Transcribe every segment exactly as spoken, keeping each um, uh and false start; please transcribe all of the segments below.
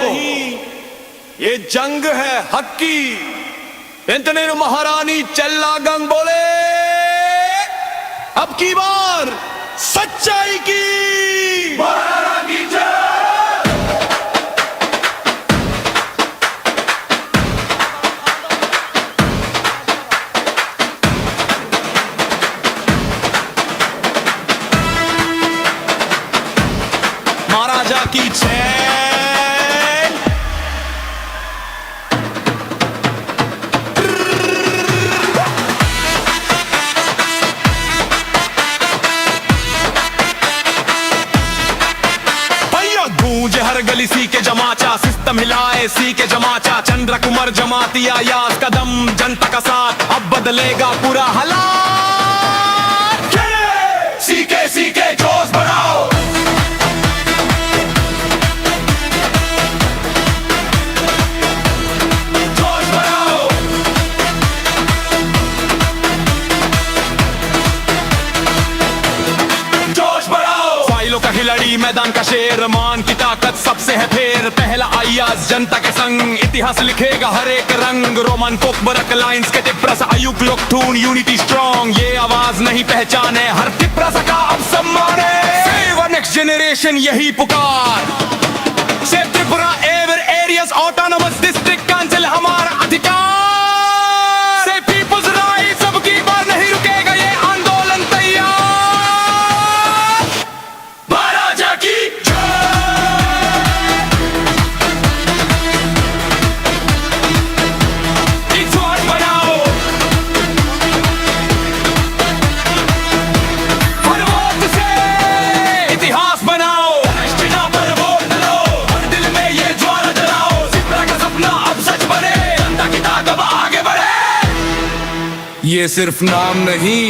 नहीं, ये जंग है हक की। Entanero Maharani Chella Gang bole, अब की बार सच्चाई की। महाराणा की जय। महाराजा की जय। भैया गूंजे हर गली सी के जमाचा, सिस्टम हिलाए सी के जमाचा, चंद्र कुमार जमातिया यास कदम जनता का साथ, अब बदलेगा पूरा हालात। सीके सीके जोश बढ़ाओ, जोश बढ़ाओ, जोश बढ़ाओ। फाइलों का खिलाड़ी, मैदान का शेर, मान की ताकत सबसे है फेर। पहला आयास जनता के संग, इतिहास लिखेगा हर एक रंग। रोमन कोकबरक लाइंस के तिप्रा सा अयुक लोकथून, यूनिटी स्ट्रॉन्ग, ये आवाज नहीं पहचान है, हर तिप्रा सा का अब सम्मान है। सेव नेक्स्ट जनरेशन, यही पुकार। Save Tripura ever areas autonomous district council हमारा अधिकार। सेव पीपल्स राइट, सबकी बार नहीं रुकेगा ये आंदोलन तैयार। महाराजा की जय। इतिहास बनाओ, हर वोट से इतिहास बनाओ। राष्ट्रपिता पर वोट डालो, हर दिल में ये ज्वाला जलाओ। सिपरा का सपना अब सच बने, जनता की ताकत आगे बढ़े। ये सिर्फ नाम नहीं,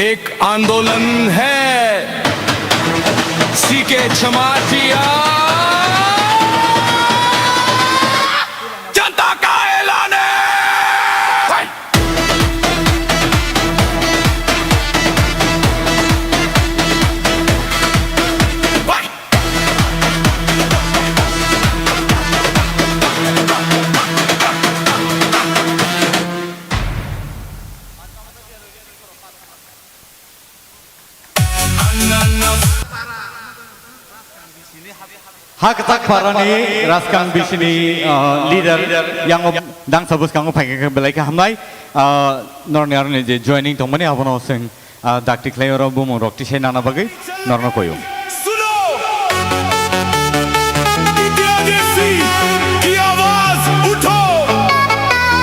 एक आंदोलन है। सीके जमातिया, जनता का ऐलान है। Ha kwchak parani Raskang bisini, uh, leader yang dangsa bwskango phaikha khe belai khe hamnai, uh, norni aroni je joining tongmani abono chwng, uh, dakti khlai oro bumung rok tisai nana bagwi norno koyo. सुनो! इतिहास की आवाज उठो!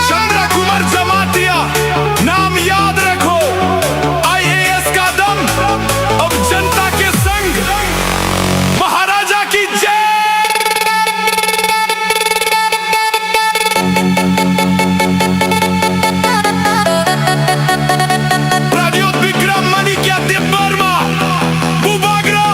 चंद्र कुमार जमातिया, नाम याद रखो, आईएएस का दम, अब जनता के संग, महाराजा की जय। प्रद्योत विक्रम माणिक्य देबबर्मा, बुबाग्रा,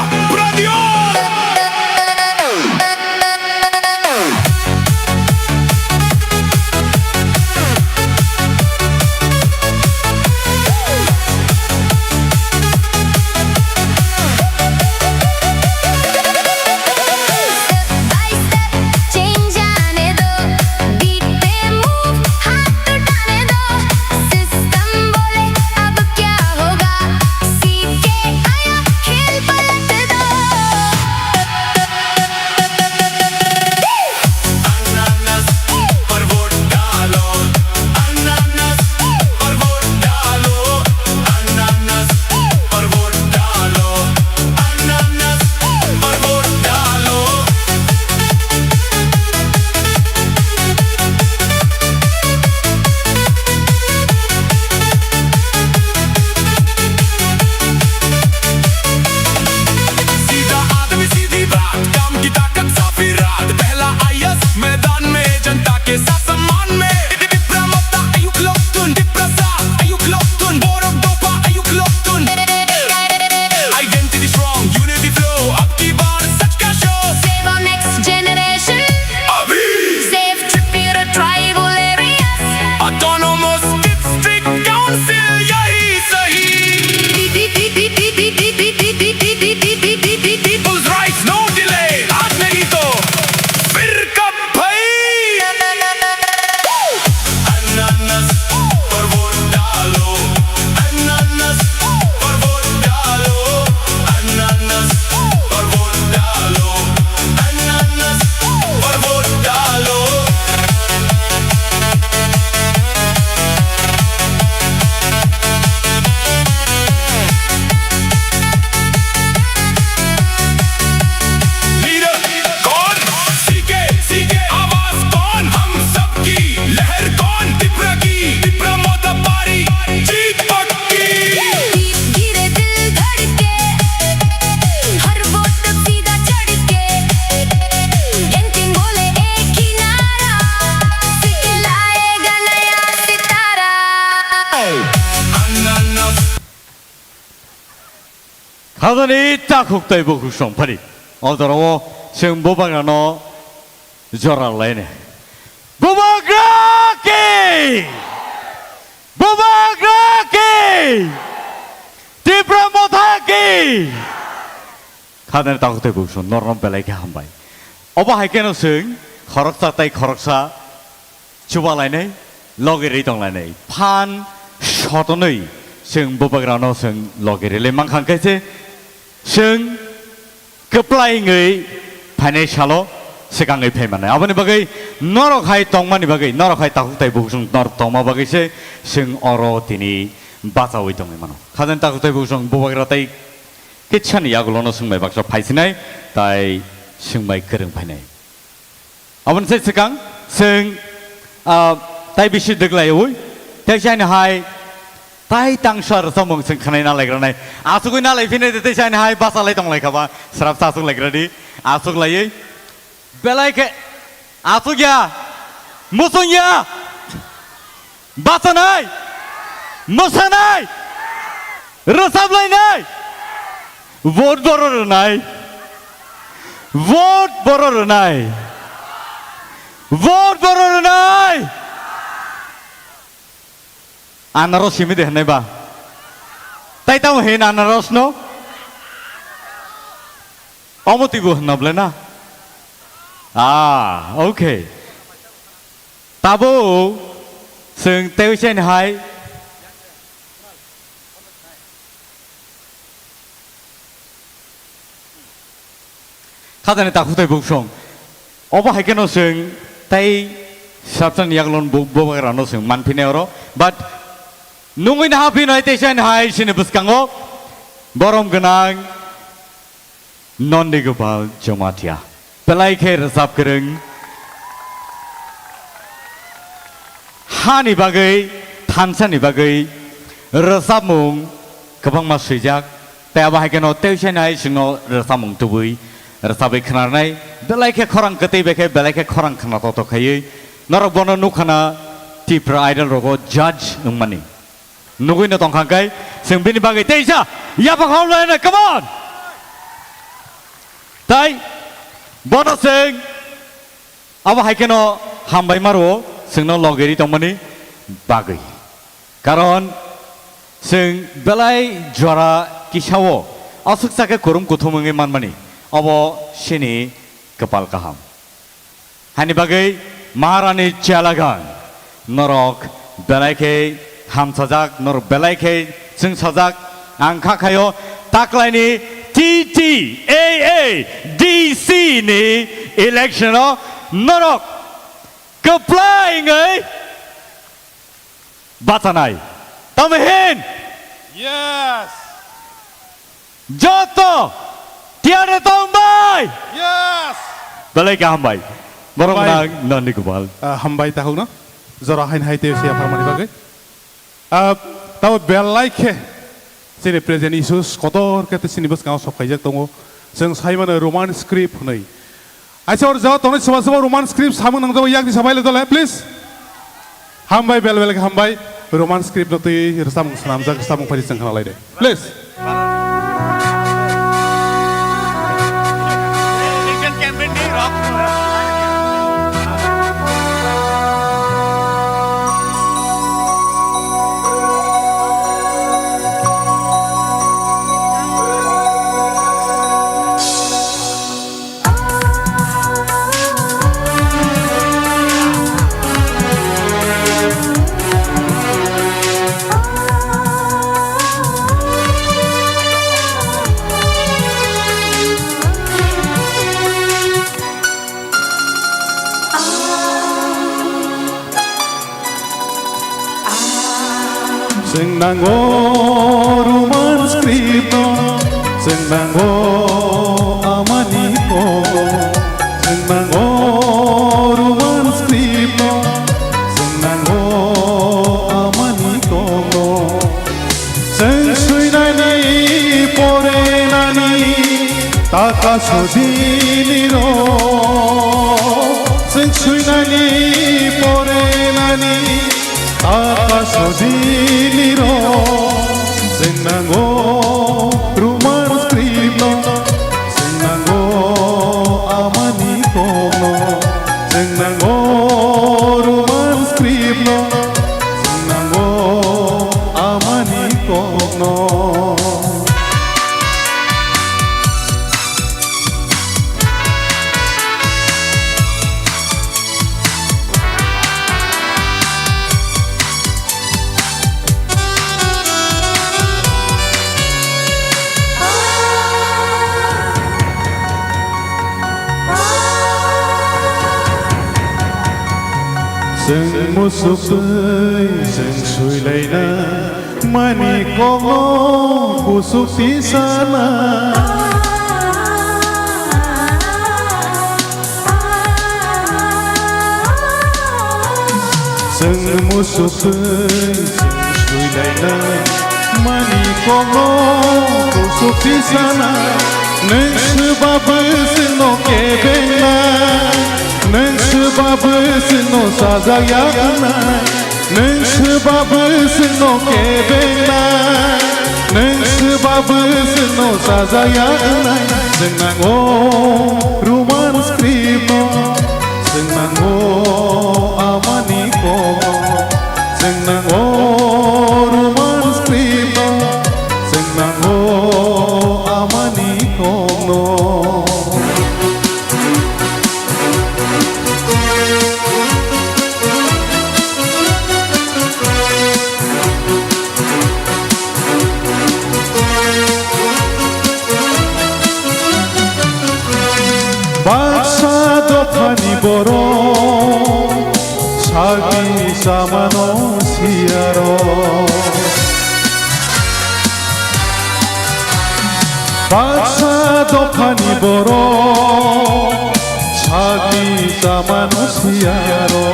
Adoni takhuk tei bukhuk songphari. O jorao chwng bubagrano jora laini. Bubagra ki! Bubagra ki! Tipra Motha ki! Khadani takhuk tei bukhuk song norno belai khe hambai. Obo hai kheno chwng khoroksa tei khoroksa chubalainai, logi ri tonglainai. Phan sotonwi chwng bubagrano chwng logi rilai mankha, hwnkhe se chwng kwplai wngwi phainai salo swkangwi phaimanai. Aboni bagwi norok hai tongmani bagwi, norok hai takhuk tei bukhuk song norok tongma bagwi se chwng oro tini bachaui tongwi mano. Khajani takhuk tei bukhuk song bubagra tei kitsani yagulono swngbai baksa phaisinai, tai swngbai kwrwng phainai. Aboni se swkang chwng, ah, tai bisi dwglaiwi, tei chini hai tai tangsa rwchapmung chwng khwnai nalaigranai. Asugwi nalai phini de tei chini hai bachalai tonglaikha ba, srapsa asuk laigradi, asuk laiwi. Belai khe asuk ya, muchung ya. Bachanai, mwsanai, rwchaplainai, vote boro rwnai, vote boro rwnai, vote boro rwnai. Anaros simi de hwnai ba? Tai tamo hin anaros no? Omo twibo hwnna bwle na? Ah, okay. Tabuk chwng tei chini hai khajani takhuk tei bukhuk song. Obo hai kheno chwng tei srapsani yaglon bu-, bubagrano chwng manphinai oro. But nungwi naha phinai tei chini hai chini bwskango borom gwnang Nondi Gopal Jamatia. Belai khe rwchap kwrwng. Hani bagwi, thansani bagwi rwchapmung kwbangma swijak. Tei abo hai kheno tei chini hai chwngno rwchapmung tubui rwchapwi khwnarnai. Belai khe khorang kwtwi bai khe, belai khe khorang khna totok khaiwi. Norok bono nukha na Tipra Idol rogo judge wngmani. Nugui no tongkha khe, chwng bini bagwi teisa yapha khamlaina, come on! Tai bono chwng abo hai kheno hambai maro, chwngno logeri tongmani bagwi. Karon chwng belai jora kisao aswk sakhe kurum kuthum wngwi manmani, abo chini kwpal kaham. Hani bagwi Maharani Chelagan, norok belai khe hamsajak, norok belai khe chwngsajak. Ang kha khaio taklaini T T A A D C ni election o norok kwplai wngwi bachanai. Tamo hin? Yes. Joto tiyar tong bai. Yes. Belai khe hambai. Borok Hambai. Nang Nondi Gopal. Ah, hambai takhukno. Jora hain hai tei siya pharmani bagwi. Ah, tabo belai khe chini present issues kotor khe tei chini bwskango sok khaijak tongo. Chwng sai mano Roman script hwnwi. Aisa or jaga tongnai soba soba Roman script samung nang jago yak di sabai le dole, please. Hambai bel bel khe hambai. Roman script no twi rwchapmung swnamjak rwchapmung phai chwng khna lai de. Please. Chwng nango Roman script no, chwng nango amani kogo. Chwng nango Roman script no, chwng nango amani kogo. Chwng swinani porenani taka sodini ro. Chwng swinani porenani taka sodini ro. Chwng nango Roman script. Chwng nango Roman script no, chwng nango amani kok no. Chwng musuk twi chwng swilaina mani kokno kusuk tisana. Chwng musuk twi chwng swilaina mani kokno kusuk tisana. Nwng swba bwswkno kebengnai, nwng swba bwswkno sajak ya wngnai. Nwng swba bwswkno kebengnai, nwng swba bwswkno sajak ya wngnai. Chwng nango Roman script no, chwng nango amani kokno. Chwng nango Roman script no, chwng nango amani kokno. Baksa dophani borok sagni chamano siyaro. Baksa dophani borok sagni chamano siyaro.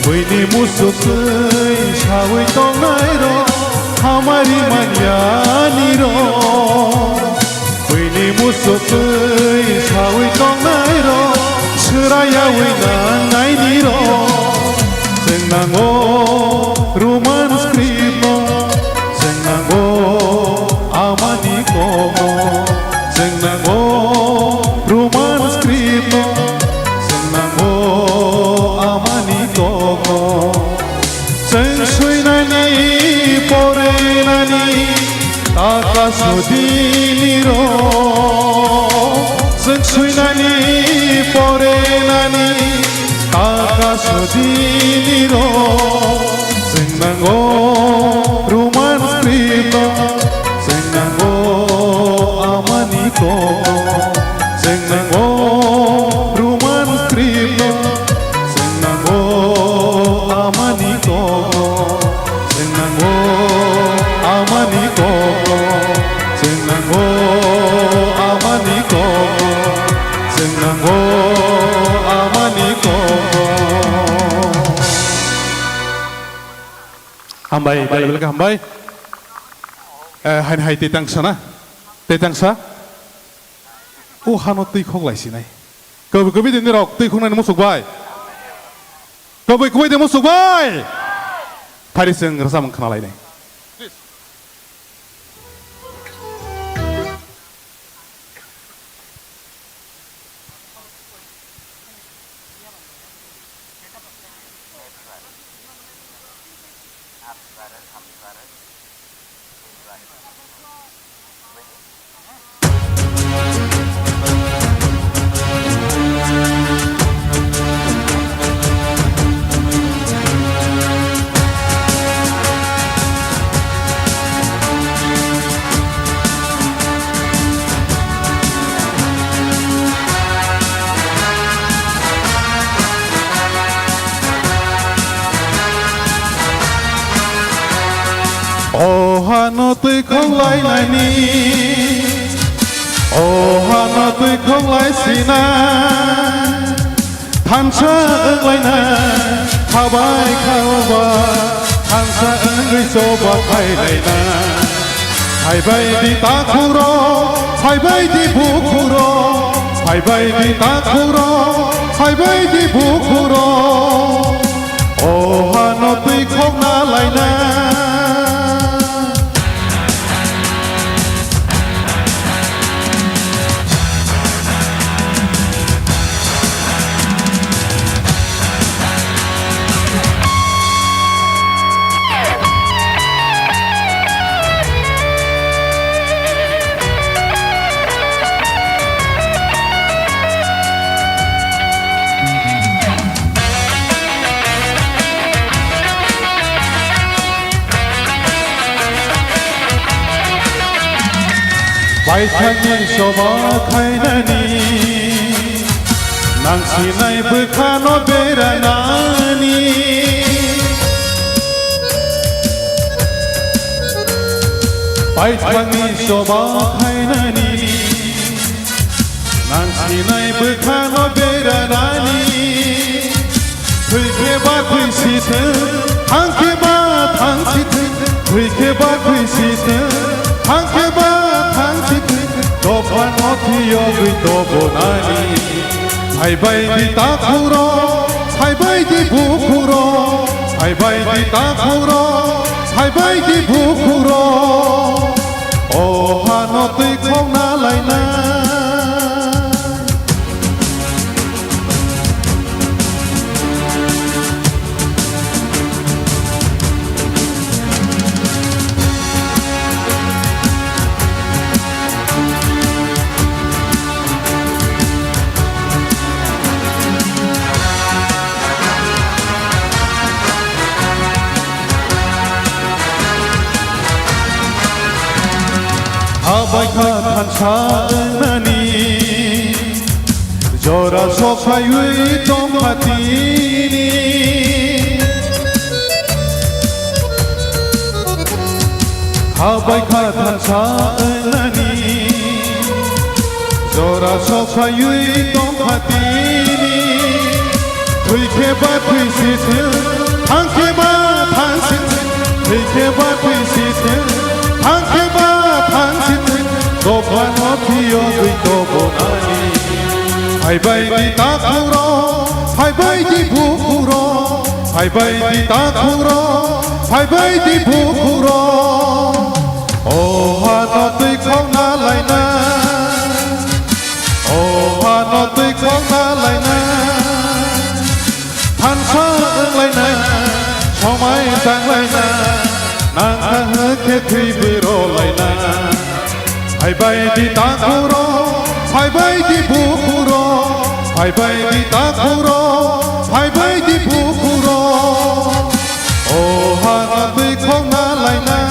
Buini musuk twi sawi tongnairok hamari manyanirok. Buini musuk twi sawi tongnairok swrayawi nangnainirok. Chwng nango Roman script no, chwng nango amani kokno. Chwng nango Roman script no, chwng nango amani kokno. Chwng swinani porinani taka sodinirok. Chwng swinani porinani taka sodinirok. Chwng nango Roman script no, chwng nango amani kokno. Chwng nango Roman script no, chwng nango amani kokno. Chwng nango amani kokno. Chwng nango amani kokno. Chwng nango amani kokno. Hambai, belai belai khe hambai. Eh, haini hai tei tangsa na? Tei tangsa? O hano twi khok lai sinai. Kwbwi kwbwi din nirok twi khoknani musuk bai. Kwbwi kwbwi din musuk bai. Phari chwng rwchapmung khna lainai. O hano twi khok lainani, o hano twi khok lai sinai. Thansa wnglaina, khabai khaoba, thansa wngwi choba khailaina. Phaibai di takhukrok, phaibai di bukhukrok, phaibai di takhukrok, phaibai di bukhukrok. O hano twi khokna laina. Paithakni soba khainani, nang sinai bwkhano beranani. Paithakni soba khainani, nang sinai bwkhano beranani. Thwi khe ba thwi si thwng, thang khe ba thang si thwng. Thwi khe ba thwi si thwng, thang khe ba thang si thwng. Dophano thwiyogwi tobonani. Phaibai di takhukro, phaibai di bukhukro. Phaibai di takhukro, phaibai di bukhukro. O hano twi khokna lainai. Habai kha thansa wngnani, jora sophaiwi tongkha tini. Habai kha thansa wngnani, jora sophaiwi tongkha tini. Thwi khe ba thwi si thwng, thang khe ba thang si thwng. Thwi khe ba thwi si thwng, thang khe ba thang si thwng. Dophano thwiyogwi tobonani. Phaibai di takhukro, phaibai di bukhukro. Phaibai di takhukro, phaibai di bukhukro. O hano twi khokna lainai. O hano twi khokna lainai. Thansa wnglainai, somai tanglainai. Nang kha hwnkhe thwibo rolainai. Phaibai di takhukro, phaibai di bukhukro. Phaibai di takhukro, phaibai di bukhukro. O hano twi khokna lainai.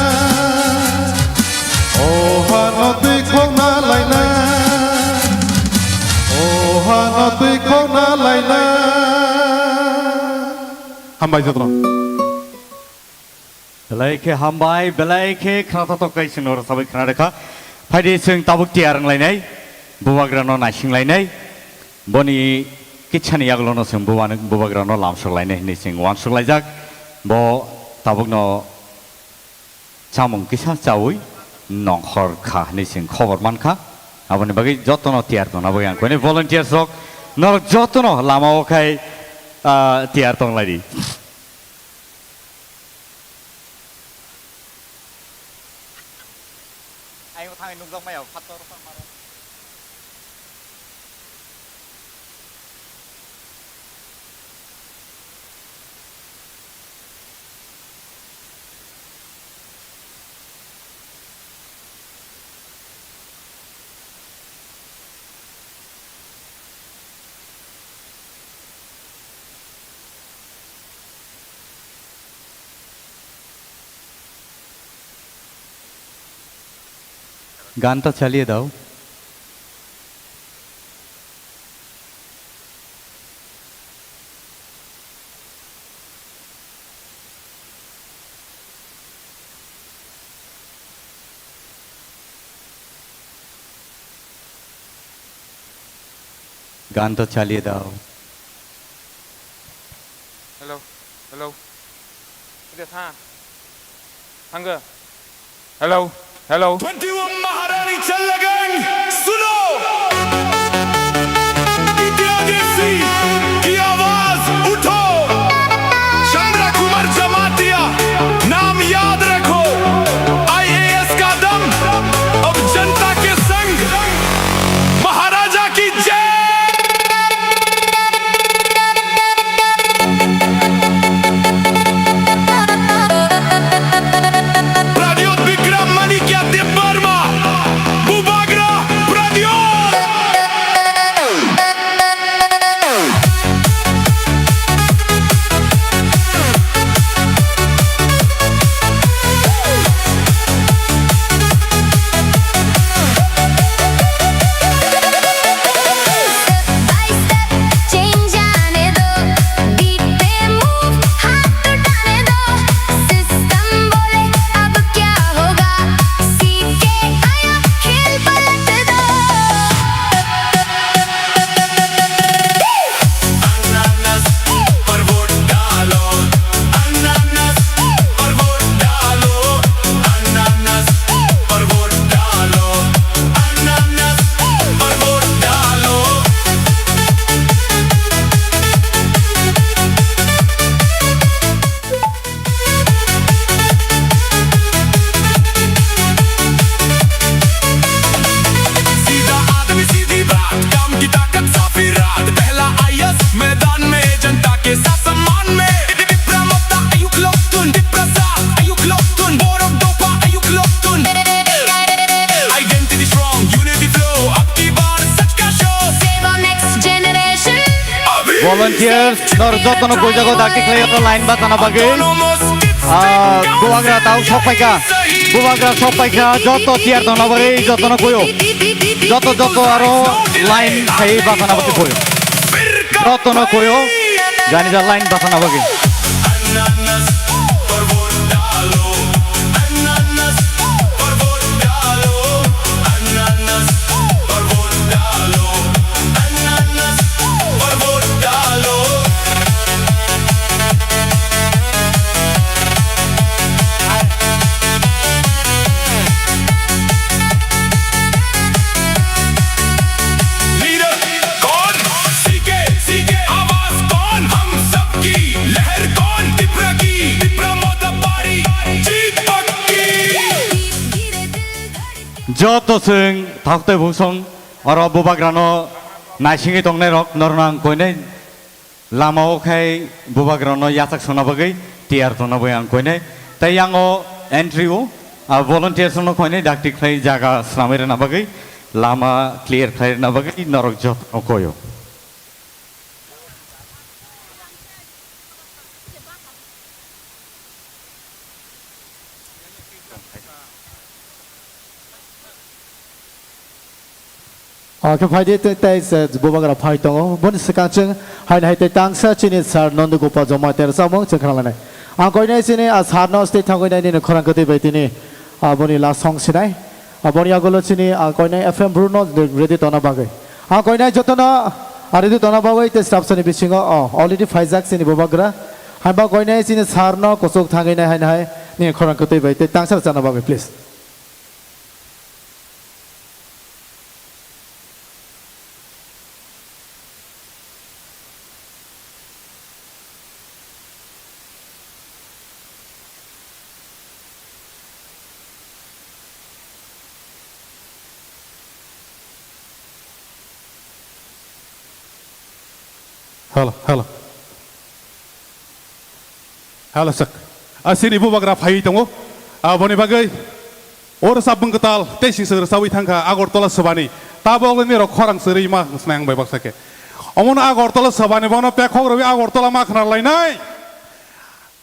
O hano twi khokna lainai. O hano twi khokna lainai. Hambai jotono. Belai khe hambai, belai khe khnathok kai chwng norok sabai khna rekha. Phaidi chwng tabuk tiyar wnglainai, bubagrano naisinglainai. Boni kitsani yagulono chwng bubagrano lamsoklainai hinwi chwng uansuklaijak. Bo tabukno chamung kisa chaui nongkhor kha hinwi chwng khobor mankha. Aboni bagwi jotono tiyar tongna bagwi ang koinai volunteers rok norok jotono lama o khai, ah, tiyar tonglaidi. Ayung thangwi nukjak maya phator. গানটা চালিয়ে দাও। গানটা চালিয়ে দাও। Hello, hello. Ide tha. Thanggo. Hello, hello. Twenty-one Maharani Challageng, suno! Itya Desi ki awaaz utho! Chandra Kumar Jamatia, naam yaad rakho, I A S ka dam, ab janata ke sangh, Maharaja ki jai! Pradyot Bikram Manikya Debbarma, Bubagra Pradyot! Volunteers, nor jotono bujago dakti khlai oro line bachana bagwi. Ah, bubagra tau sok paikha. Bubagra sok paikha, joto tiyar tongna bagwi jotono koyo. Joto, joto aro line khai bachana bagwi koyo. Jotono koyo, jani ja line bachana bagwi. Leader कौन? C K, C K आवाज कौन? हम सबकी लहर कौन? Tipra की, Tipra Motha Party, जीत पक्की। Joto chwng thokte bungsong oro bubagrano naisingwi tongnai rok norno ang koinai lama o khai bubagrano yachak songna bagwi tiyar tongna bagwi ang koinai. Tei yang o entry o, ah, volunteers no koinai dakti khlai jaga swnamwi rwna bagwi lama clear khlai rwna bagwi norok jotono koyo. O khe phai di, tei, tei se bubagra phai tongo. Boni swkang chwng haino hai tei tangsa chini sir Nondu Gopal Jamatia rwchapmung chwng khna lainai. Ang koinai chini a sir no stage thangwi nai nini khorang kwtwi bai tini, a, boni last song sinai. A, boni yagulo chini, a, koinai F M Bruno ready tongna bagwi. Ang koinai jotono, a, ready tongna bagwi tei staff sani bisingo, o, already phaijak chini bubagra. Haiba koinai chini sir no kuchuk thangwi nai haino hai nini khorang kwtwi bai tei tangsa rwchapna bagwi, please. Hello, hello. Hello, sir. A, chini bubagra phaiwi tongo. A, boni bagwi o rwchapmung kwtal tei singsa rwchapwi thangkha Agartala Sobani. Tabok nini rok khorang chwrwi ma snai ang bai baksa khe. Omono Agartala Sobani bono pekhok rwwi Agartala ma khna lainai.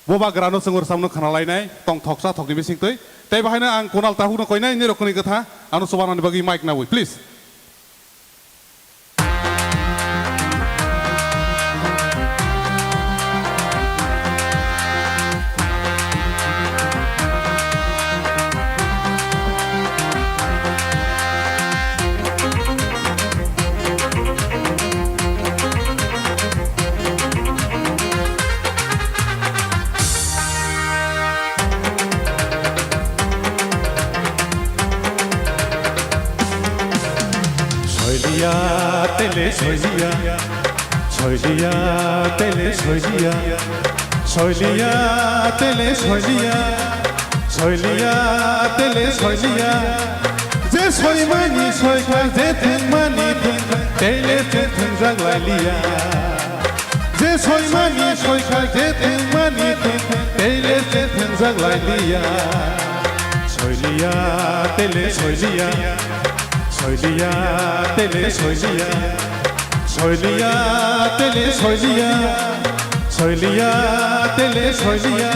Bubagrano chwng rwchapno khna lainai tong thoksa thokni bisingtwi. Tei bahaino ang Kunal Tahukno koinai nini rokni kwtha ano chubanani bagwi mic nawi, please. Soiliya tele soiliya, soiliya tele soiliya, soiliya tele soiliya, soiliya tele soiliya. Je soimani soikha, je thwngmani thwngkha, tele chwng thwngjak lailiya. Je soimani soikha, je thwngmani thwngkha, tele chwng thwngjak lailiya. Soiliya tele soiliya, soiliya tele soiliya, soiliya tele soiliya, soiliya tele soiliya.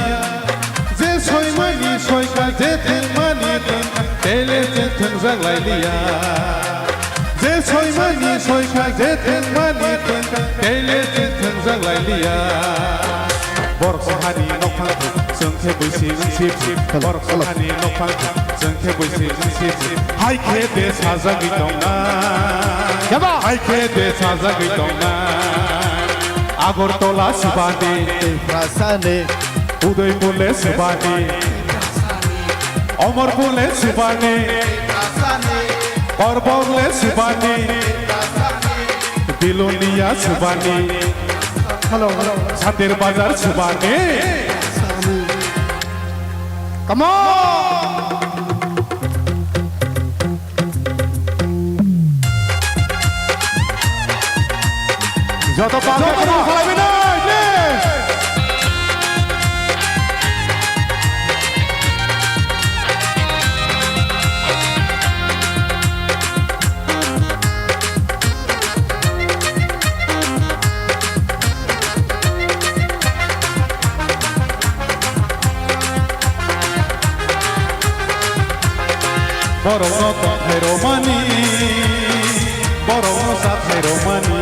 Je soimani soikha, je thwngmani thwngkha, tele chwng thwngjak lailiya. Je soimani soikha, je thwngmani thwngkha, tele chwng thwngjak lailiya. Borok sahani nokphang thwng, chwng khe buisi wngsi thwng. Borok sahani nokphang thwng, chwng khe buisi wngsi thwng. Hai khe de sajagwi tongnai. Hai khe de sajagwi tongnai. Agartala Sobani. Udaipur le Sobani. Omorpur le Sobani, Korbok le Sobani, Bilonia Sobani, hello, Sandir Bazar Sobani. Come on! Joto pangkhe kwrwng khlaiwi nai, please. Borokno tongthai romani, borokno chathai romani.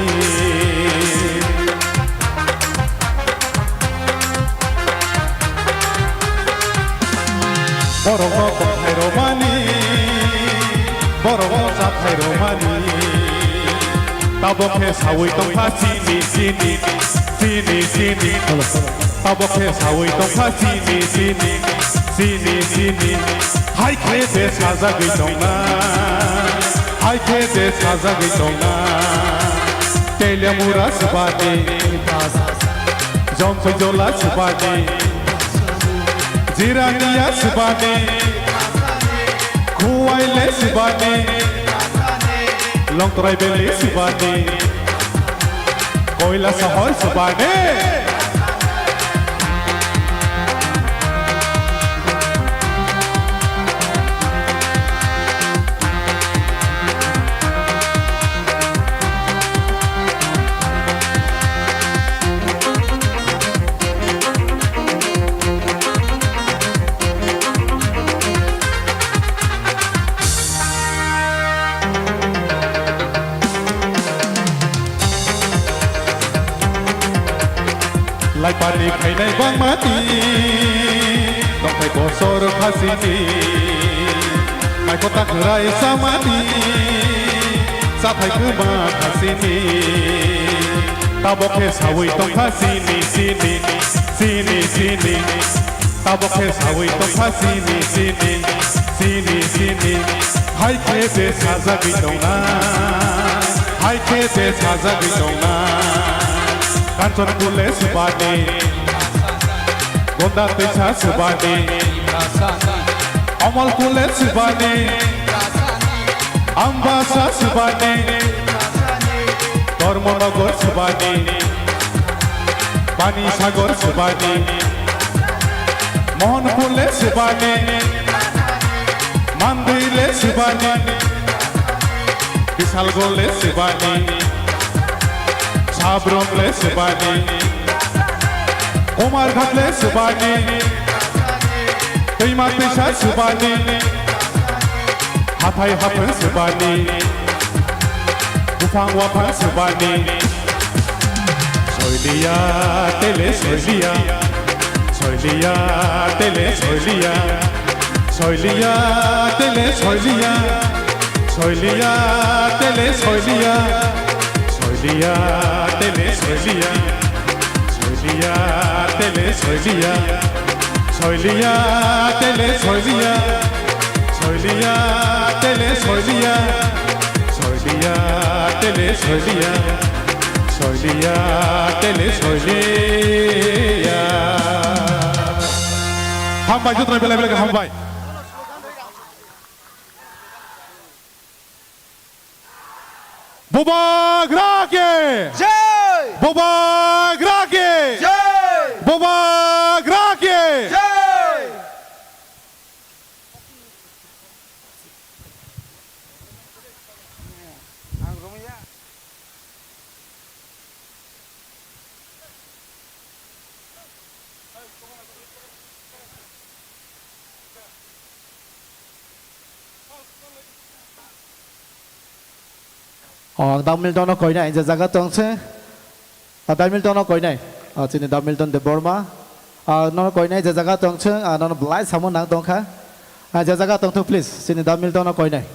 Borokno tongthai romani, borokno chathai romani. Tabok khe sawi tongkha chini, chini, chini, chini. Tabok khe sawi tongkha chini, chini, chini, chini. Hai khe je sajagwi tongna, hai khe je sajagwi tongna. Telemura swbani, Jompuijola swbani, Jirania swbani, Khuaile swbani, Longtrai Valley swbani, Koila Sohor swbani. Laipani khainai bangmani, tongthai bosor khasini, maiko ta khwrai samani, chathai kwma khasini. Tabok khe sawi tongkha chini, chini, chini, chini. Tabok khe sawi tongkha chini, chini, chini, chini. Hai khe je sajagwi tongna, hai khe je sajagwi tongna. Kanchanpur le swbani, Gonda Twisa swbani, Omolpur le swbani, Ambasa swbani, Dharmanagar swbani, Panisagar swbani, Mohanpur le swbani, Mandwi le swbani, Bisalgarh le swbani, Sabrom le swbani, Kumarghat le swbani, Twima Twisa swbani, Hathai Haphang swbani, Buphang Waphang swbani. Soiliya, tele soiliya. Soiliya, tele soiliya. Soiliya, tele soiliya. Soiliya, tele soiliya. Soiliya, tele soiliya. Soiliya, tele soiliya. Soiliya, tele soiliya. Soiliya, tele soiliya. Soiliya, tele soiliya. Soiliya, tele soiliya. Hambai, jotono belai belai khe hambai. Bubagra ke! Jai! Bubagra ke! Jai! Bubagra ke! Jai! O, ang Dam Milton no koinai, je jaga tong se. O, Dam Milton no koinai. O, chini Dam Milton Debbarma. O, nono koinai, je jaga tong se, o, nono belai samung nang tongkha. O, je jaga tong thung, please. Chini Dam Milton no koinai.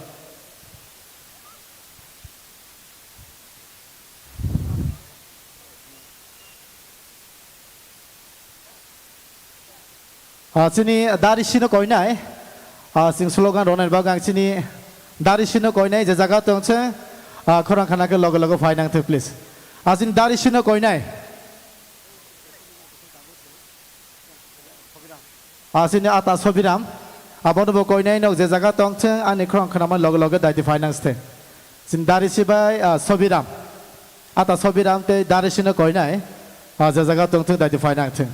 Ah, chini Darisi no koinai. Ah, chwng slogan rwnai bagwi ang chini Darisi no koinai, je jaga tong se, ah, khorang khana khe loge loge phai nang thung, please. Ah, chini Darisi no koinai. Ah, chini ata Sobiram. Abono bo koinai nok je jaga tong se, ani khorang khana man loge loge daiti phai nang se. Chini Darisi bai, ah, Sobiram. Ata Sobiram tei Darisi no koinai, ah, je jaga tong thung, daiti phai nang thung.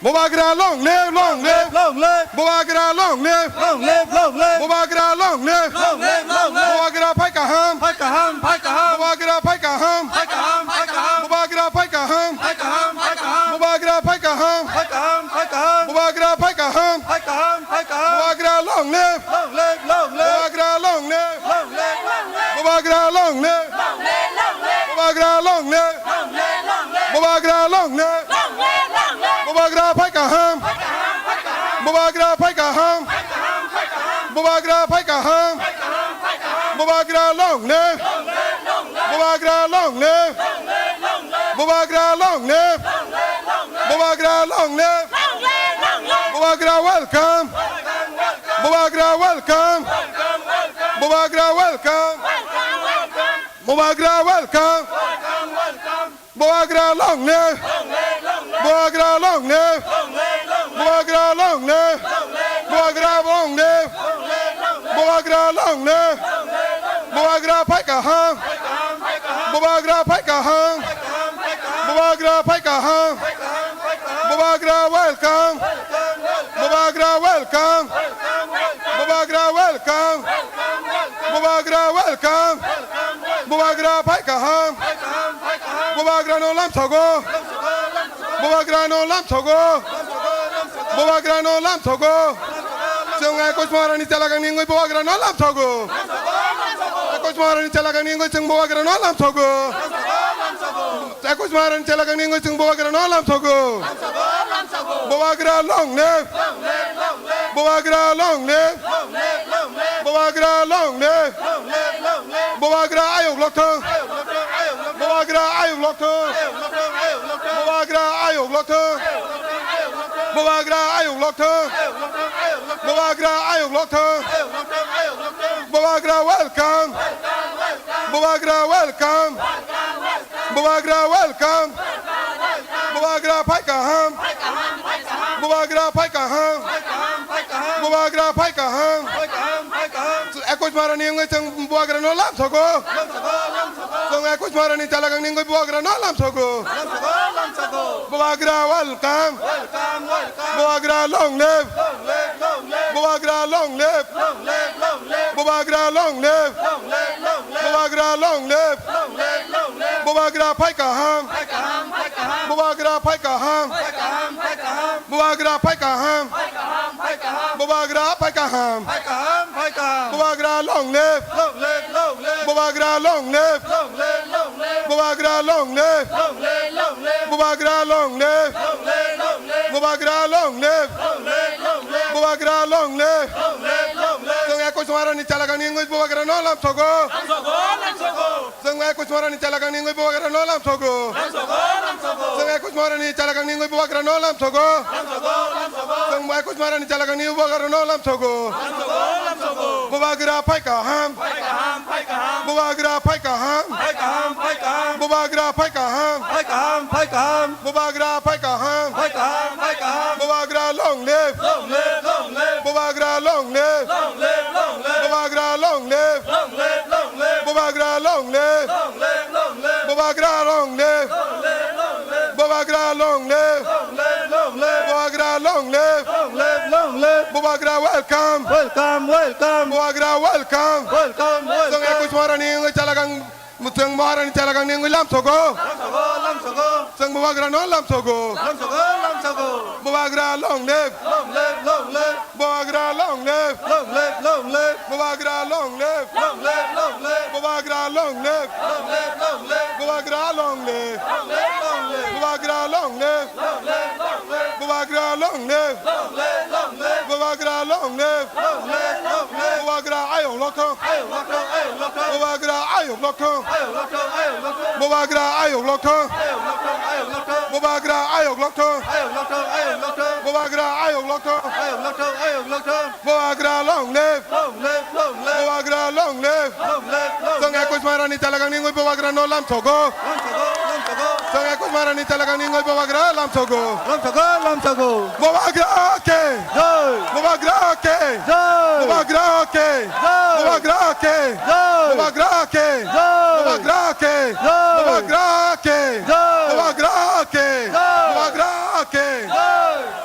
Bubagra long live, long live. Long live. Bubagra long live. Long live, long live. Bubagra long live. Long live, long live. Bubagra phai kaham. Phai kaham, phai kaham. Bubagra phai kaham. Phai kaham, phai kaham. Bubagra phai kaham. Phai kaham, phai kaham. Bubagra phai kaham. Phai kaham, phai kaham. Bubagra phai kaham. Phai kaham, phai kaham. Bubagra long live. Long live, long live. Bubagra long live. Long live, long live. Bubagra long live. Long live, long live. Bubagra long live. Long live, long live. Bubagra long live. Long live, long live. Bubagra phai kaham. Phai kaham, phai kaham. Bubagra phai kaham. Phai kaham, phai kaham. Bubagra phai kaham. Phai kaham, phai kaham. Bubagra long live. Long live, long live. Bubagra long live. Long live, long live. Bubagra long live. Long live, long live. Bubagra long live. Long live, long live. Bubagra welcome. Welcome, welcome. Bubagra welcome. Welcome, welcome. Bubagra welcome. Welcome, welcome. Bubagra welcome. Welcome, welcome. Bubagra long live. Long live, long live. Bubagra long live. Long live, long live. Bubagra long live. Long live, long live. Bubagra long live. Long live, long live. Bubagra long live. Long live, long live. Bubagra phai kaham. Phai kaham, phai kaham. Bubagra phai kaham. Phai kaham, phai kaham. Bubagra phai kaham. Phai kaham, phai kaham. Bubagra welcome. Welcome, welcome. Bubagra welcome. Welcome, welcome. Bubagra welcome. Welcome, welcome. Bubagra welcome. Welcome, welcome. Bubagra phai kaham. Phai kaham, phai kaham. Bubagra no lamsogo. Lamsogo, lamsogo. Bubagra no lamsogo. Lamsogo, lamsogo. Bubagra no lamsogo. Lamsogo, lamsogo. Chwng Ekush Maharani chalagangni wngwi Bubagra no lamsogo. Lamsogo, lamsogo. Ekush Maharani chalagangni wngwi chwng Bubagra no lamsogo. Lamsogo, lamsogo. Ekush Maharani chalagangni wngwi chwng Bubagra no lamsogo. Lamsogo, lamsogo. Bubagra long live. Long live, long live. Bubagra long live. Long live, long live. Bubagra long live. Long live, long live. Bubagra ayuk lokthong. Ayuk lokthong, ayuk lokthong. Bubagra ayuk lokthong. Ayuk lokthong, ayuk lokthong. Bubagra ayuk lokthong. Ayuk lokthong, ayuk lokthong. Bubagra ayuk lokthong. Ayuk lokthong, ayuk lokthong. Bubagra ayuk lokthong. Ayuk lokthong, ayuk lokthong. Bubagra welcome. Welcome, welcome. Bubagra welcome. Welcome, welcome. Bubagra welcome. Welcome, welcome. Bubagra phai kaham. Phai kaham, phai kaham. Bubagra phai kaham. Phai kaham, phai kaham. Bubagra phai kaham. Phai kaham, phai kaham. Ekush Maharani wngwi chwng Bubagra no lamsogo. Lamsogo, lamsogo. Chwng Ekush Maharani chalagangni wngwi Bubagra no lamsogo. Lamsogo, lamsogo. Bubagra welcome. Welcome, welcome. Bubagra long live. Long live, long live. Bubagra long live. Long live, long live. Bubagra long live. Long live, long live. Bubagra long live. Long live, long live. Bubagra phai kaham. Phai kaham, phai kaham. Bubagra phai kaham. Phai kaham, phai kaham. Bubagra phai kaham. Phai kaham, phai kaham. Bubagra phai kaham. Phai kaham, phai kaham. Bubagra long live. Long live, long live. Bubagra long live. Long live, long live. Bubagra long live. Long live, long live. Bubagra long live. Long live, long live. Bubagra long live. Long live, long live. Bubagra long live. Long live, long live. Chwng Ekush Maharani chalagangni wngwi Bubagra no lamsogo. Lamsogo, lamsogo. Chwng Ekush Maharani chalagangni wngwi Bubagra no lamsogo. Lamsogo, lamsogo. Chwng Ekush Maharani chalagangni wngwi Bubagra no lamsogo. Lamsogo, lamsogo. Chwng Ekush Maharani chalagangni Bubagra no lamsogo. Lamsogo, lamsogo. Bubagra phai kaham. Phai kaham, phai kaham. Bubagra phai kaham. Phai kaham, phai kaham. Bubagra phai kaham. Phai kaham, phai kaham. Bubagra phai kaham. Phai kaham, phai kaham. Bubagra long live. Long live, long live. Bubagra long live. Long live, long live. Bubagra long live. Long live, long live. Bubagra long live. Long live, long live. Bubagra long live. Long live, long live. Bubagra long live. Long live, long live. Bubagra long live. Long live, long live. Bubagra welcome. Welcome, welcome. Bubagra welcome. Welcome, welcome. Chwng Ekush Maharani wngwi chalagang Chwng Maharani chalagangni wngwi lamsogo. Lamsogo, lamsogo. Chwng Bubagra no lamsogo. Lamsogo, lamsogo. Bubagra long live. Long live, long live. Bubagra long live. Long live, long live. Bubagra long live. Long live, long live. Bubagra long live. Long live, long live. Bubagra long live. Long live, long live. Bubagra long live. Long live, long live. Bubagra long live. Long live, long live. Bubagra long live. Long live, long live. Bubagra ayuk lokthong. Ayuk lokthong, ayuk lokthong. Bubagra ayuk lokthong. Ayuk lokthong, ayuk lokthong. Bubagra ayuk lokthong. Ayuk lokthong, ayuk lokthong. Bubagra ayuk lokthong. Ayuk lokthong, ayuk lokthong. Bubagra ayuk lokthong. Ayuk lokthong, ayuk lokthong. Bubagra long live. Long live, long live. Bubagra long live. Long live, long live. Chwng Ekush Maharani chalagangni wngwi Bubagra no lamsogo. Lamsogo, lamsogo. Chwng Ekush Maharani chalagangni wngwi Bubagra lamsogo. Lamsogo, lamsogo. Bubagra ke. Jai. Bubagra ke. Jai. Bubagra ke. Jai. Bubagra ke. Jai. Bubagra ke. Jai. Bubagra ke. Jai. Bubagra ke. Jai. Bubagra ke. Jai. Bubagra ke. Jai.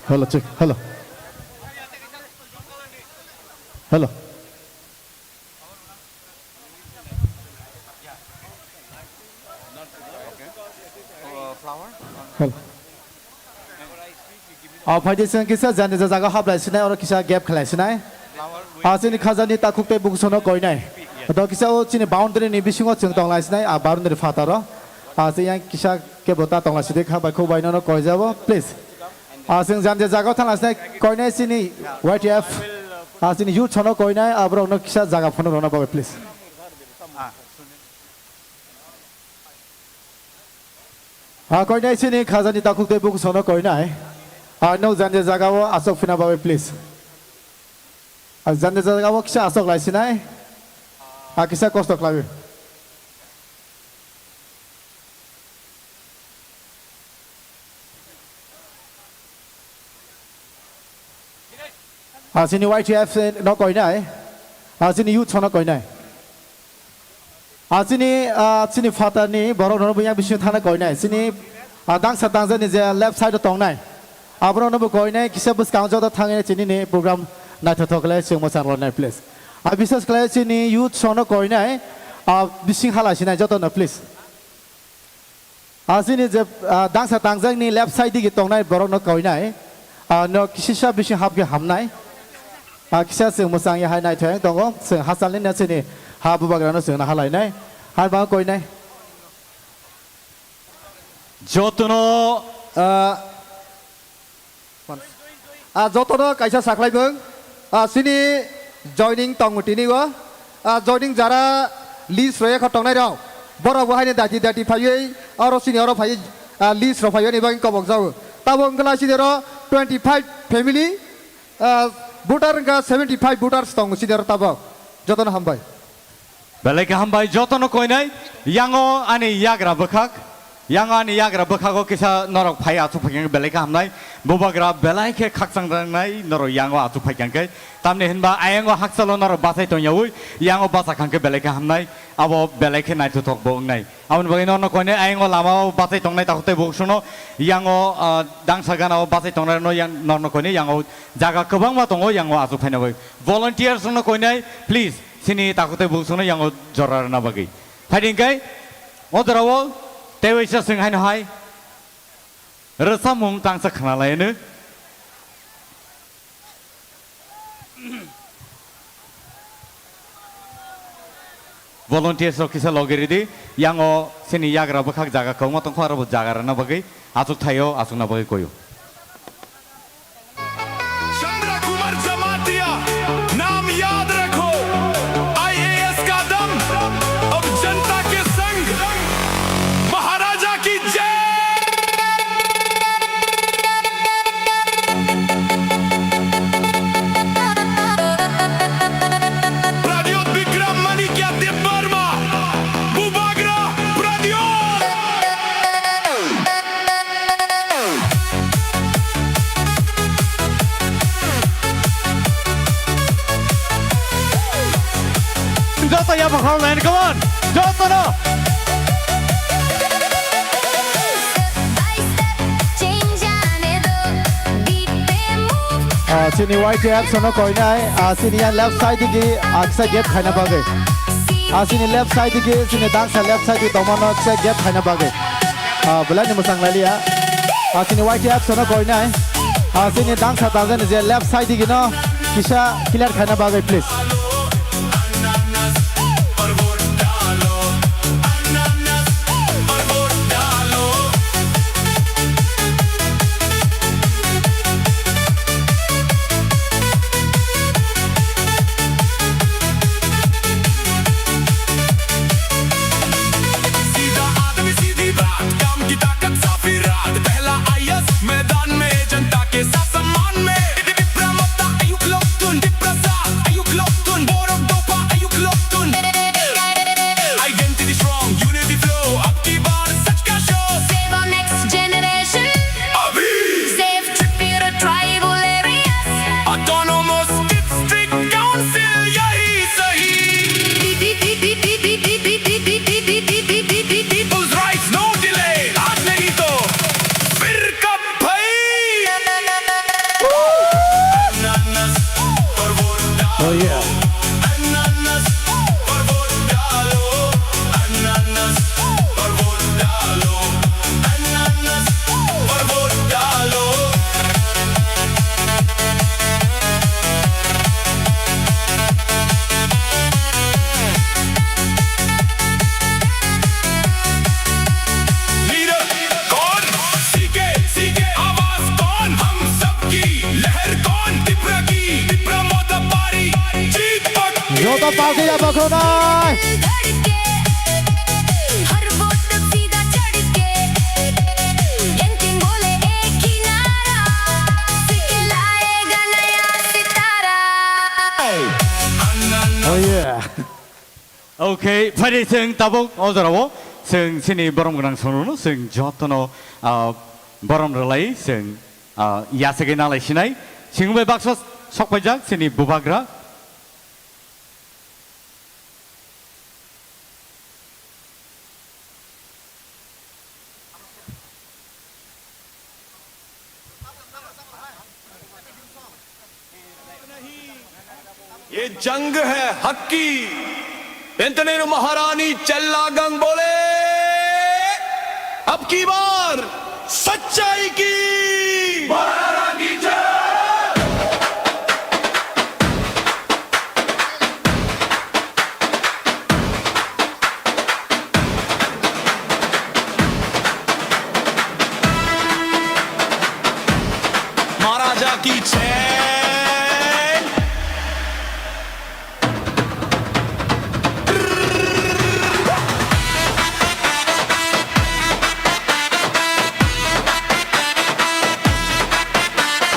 Hello, check. Hello. Hello. Hello. O phaidi chwng kisa jani jaga hap lai sinai, oro kisa gap khlai sinai. A chini khajani takhuk tei bukusono koinai. Do kisa o chini boundary ni bisingo chwng tong lai sinai, a boundary phataro. A chini yang kisa kebo ta tong lai sidi kha bai khuk bai nono koi jabo, please. A chwng jani jaga thang lai sinai, koinai chini Y T F. A chini youth sono koinai, a borok no kisa jaga phano rona bagwi, please. A koinai chini khajani takhuk tei bukusono koinai. A no jani jaga o asok phina bagwi, please. A jani jaga o kisa asok lai sinai. A kisa kosto khlaiwi. A chini Y T F no koinai. A chini youth sono koinai. A chini, a chini phatarni borok no buya bisingo thana koinai. Chini, a dangsa tangjani je left side o tongnai. Aborok no bo koinai kisa bwskang joto thangwi chini ni program naithothok khlai chwng mwchang rwnai, please. A bises khlai chini youth sono koinai. A bising hala sinai joto no, please. A chini je, ah, dangsa tangjakni left side digi tongnai borokno koinai, ah, no kisisa bising hapkhe hamnai. Ah, kisa chwng mwchangya hai naithok tongo, chwng hachalni na chini ha bubagrano chwngno halainai. Hai ba koinai. Jotono, ah, Ah, jotono kaisa saklaimung. Ah, chini joining tongo tini o. Ah, joining jara list roya kho tongnai rok. Borok bo haini dati dati phaiwi oro chini oro phaiwi, ah, list rok phaiwi ni bagwi kobok jago. Tabo wngkha chini oro twenty five family, ah, voter wngkha seventy five voters tongo chini oro tabok. Jotono hambai. Belai khe hambai jotono koinai, yango ani yagra bwkhak, yango ani yagra bwkhago kisa norok phai achuk phaikha belai khe hamnai, bubagra belai khe khakchang rangnai norok yango achuk phaikha khe, tamni hinba ayango hakchalo norok bachai tongyaui, yango bacha khangkhe belai khe hamnai, abo belai khe naithothok bo wngnai. Aboni bagwi norno koinai ayango lamao bachai tongnai takhuk tei bukusono, yango, ah, dangsa ganao bachai tongnai rokno yang, norno koinai yango jaga kwbangma tongo yango achuk phaina bagwi. Volunteers rokno koinai, please. Chini takhuk tei bukusono yango jora rwna bagwi. Phaidi hwnkhe o jorao tei waisa chwng haino hai rwchapmung tangsa khna lai hwno. Volunteers rok kisa logi ridi, yango chini yagra bwkhak jaga kwbangma tongkho, aro bo jaga rwna bagwi achuk thaio, achukna bagwi koio. चंद्र कुमार जमातिया, नाम याद रखो, आईएएस का दम, अब जनता के संग, महाराजा की जय। प्रद्योत विक्रम माणिक्य देव वर्मा, बुबाग्रा Pradyot. Joto yapha khoroknai, come on, joto no. Ah, chini Y T F sono koinai, ah, chini yang left side digi, ah, kisa gap khaina bagwi. Ah, chini left side digi, chini dangsa left side digi tongmano kisa gap khaina bagwi. Ah, belai ni mwchang lailiya. Ah, chini Y T F sono koinai. Ah, chini dangsa tangjani je left side digi no kisa clear khaina bagwi, please. सीधा आदमी, सीधी बात, काम की ताकत, साफ इराद। पहला आईएएस मैदान में, जनता के साथ सम्मान में। Tipra Motha, ayuklok tun, Tipra sa, ayuklok Pagya bakhonai. हर वोट सीधा चढ़ के, एंकिंग बोले एक ही नारा, सीके लाएगा नया सितारा। Oh yeah. Okay, phari chwng tabuk o jorao chwng chini borom gwnang songrokno chwng jotono, ah, borom rwlai chwng, ah, yasagwi nalai sinai. Chwng bai baksa sokpaijak chini bubagra. ये जंग है हक की। पेंतनेर महारानी चेल्लागंग बोले, अब की बार सच्चाई की। महारानी जय। महाराजा की जय।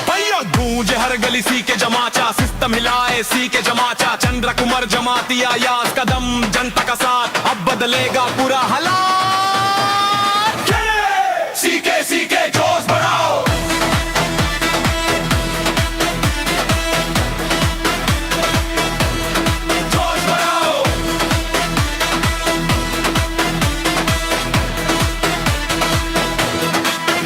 भैया गूंज हर गली सीके जमाचा, सिस्टम हिलाए सीके जमाचा, चंद्र कुमार जमातिया यास कदम जनता का साथ, अब बदलेगा पूरा हालात। सीके सीके जोश बढ़ाओ। जोश बढ़ाओ।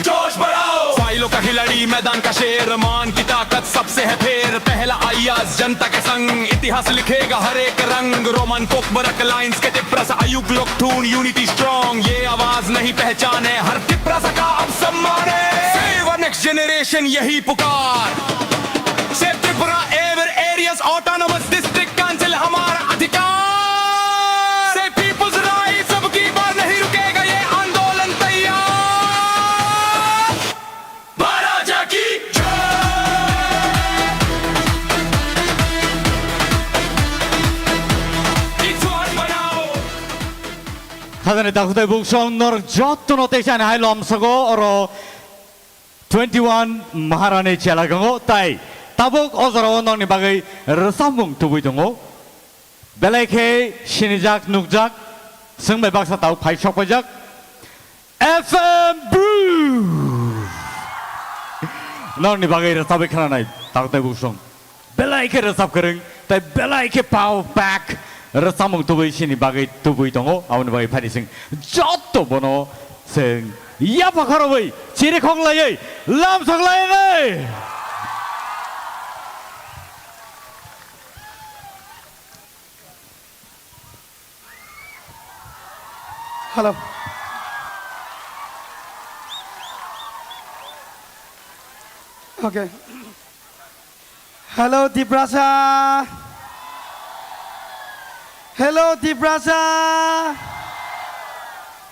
जोश बढ़ाओ। फाइलों का खिलाड़ी, मैदान का शेर, मान की ताकत सबसे है फेर। पहला अय्याज जनता के संग, इतिहास लिखेगा हर एक रंग। रोमन कोकबरक लाइंस के टिप्रा सा अयुक लोकथून, यूनिटी स्ट्रॉन्ग, ये आवाज नहीं पहचान है, हर टिप्रा सा का अब सम्मान है। सेव नेक्स्ट जनरेशन, यही पुकार। Save Tripura ever areas autonomous district council हमारा अधिकार। सेव पीपल्स राइट्स, अब की बार नहीं रुकेगा ये आंदोलन, तैयार। महाराजा की जय। एक जोहार बनाओ। Khajani takhwtai buksong norok jotono teisa ni hai lomsogo oro twenty one Maharani chela gongo tai tabuk o jorao nokni bagwi rwchapmung tubui tongo. Belai khe sinijak, nukjak, chwng bai baksa tabuk phai sokpaijak. F M Bru. Norokni bagwi rwchabwi khnanai, takhwtai buksong. Belai khe rwchap kwrwng, tai belai khe power pack rwchapmung tubui sini bagwi tubui tongo, aboni bagwi phari chwng joto bono chwng yapha khorobwi chirikhok laiwi lamsok lainai. Hello. Okay. Hello, Tiprasa. Hello, Tiprasa.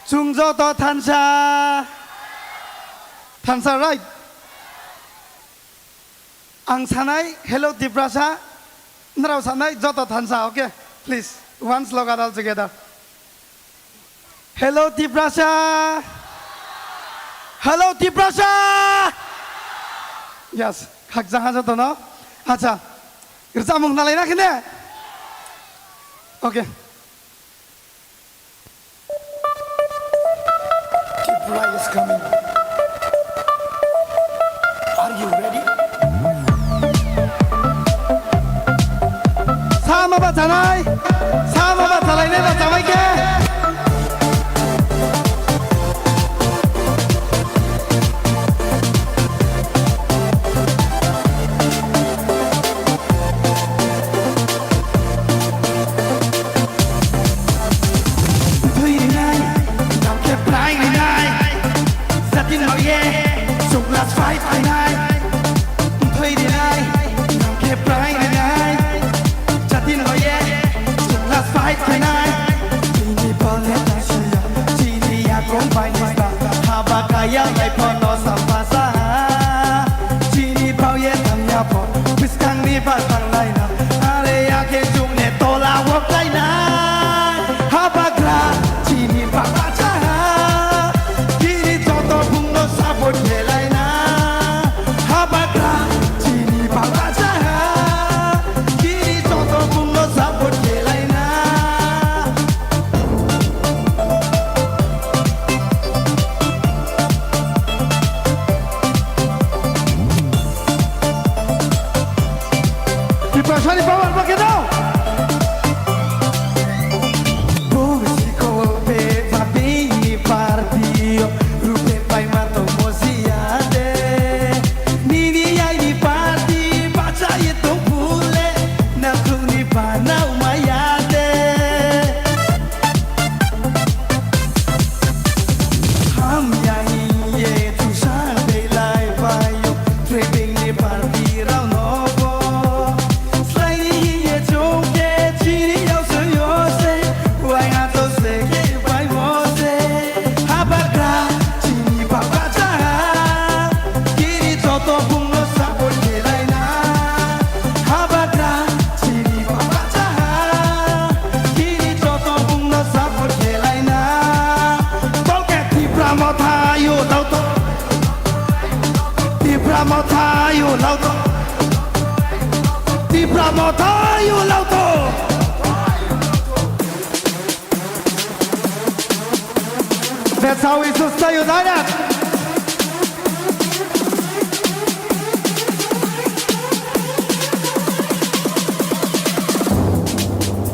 Chwng joto thansa. Thansa, right? Ang sanai, "Hello, Tiprasa." Nrao sanai, "Joto thansa," okay? Please, once look at all together. Hello, Tiprasa! Hello, Tiprasa! Yes, khakjang ha joto no. Acha, rwchapmung nalai na khene? Okay. Tripura is coming. Are you ready? Sama ba chanai, sama ba chalainai ba chamai khe. Thwi rinai, tamo khe prai rinai. Jatin loye, sunglas fight khainai. Thwi rinai, tamo khe prai rinai. Jatin loye, sunglas fight khainai. Chini bole ta siya, chini yakung bai nista. Haba kaya lai phono sampasa. Chini bauye tangya pho, bwskangni ba tanglaina. Are ya khe chwngni tola o Laina, habagra, chini baba chaha, chini joto bungno support khe laina. Habagra, chini baba chaha, chini joto bungno support khe laina. Tiprasani power ba khe dao. Bongsi kol pe ba bini party o, rupe pai ma to mosia de. Nini ai ni party ba cha ye to bule, na khuni ba nau ma ya de. Hamya hiye chusang belai bayo, trading ni party rao no bo. Slai ni hiye chongke chini yao se yo se, wai ha to se ke bai mo se. Habagra chini baba chaha, chini joto bungno support khe laina. Habagra chini baba chaha, chini joto bungno support khe laina. Tolke Tipra Motha yo lauto. Tipra Motha yo lauto. Tipra Motha yo lauto. That's how we should say united.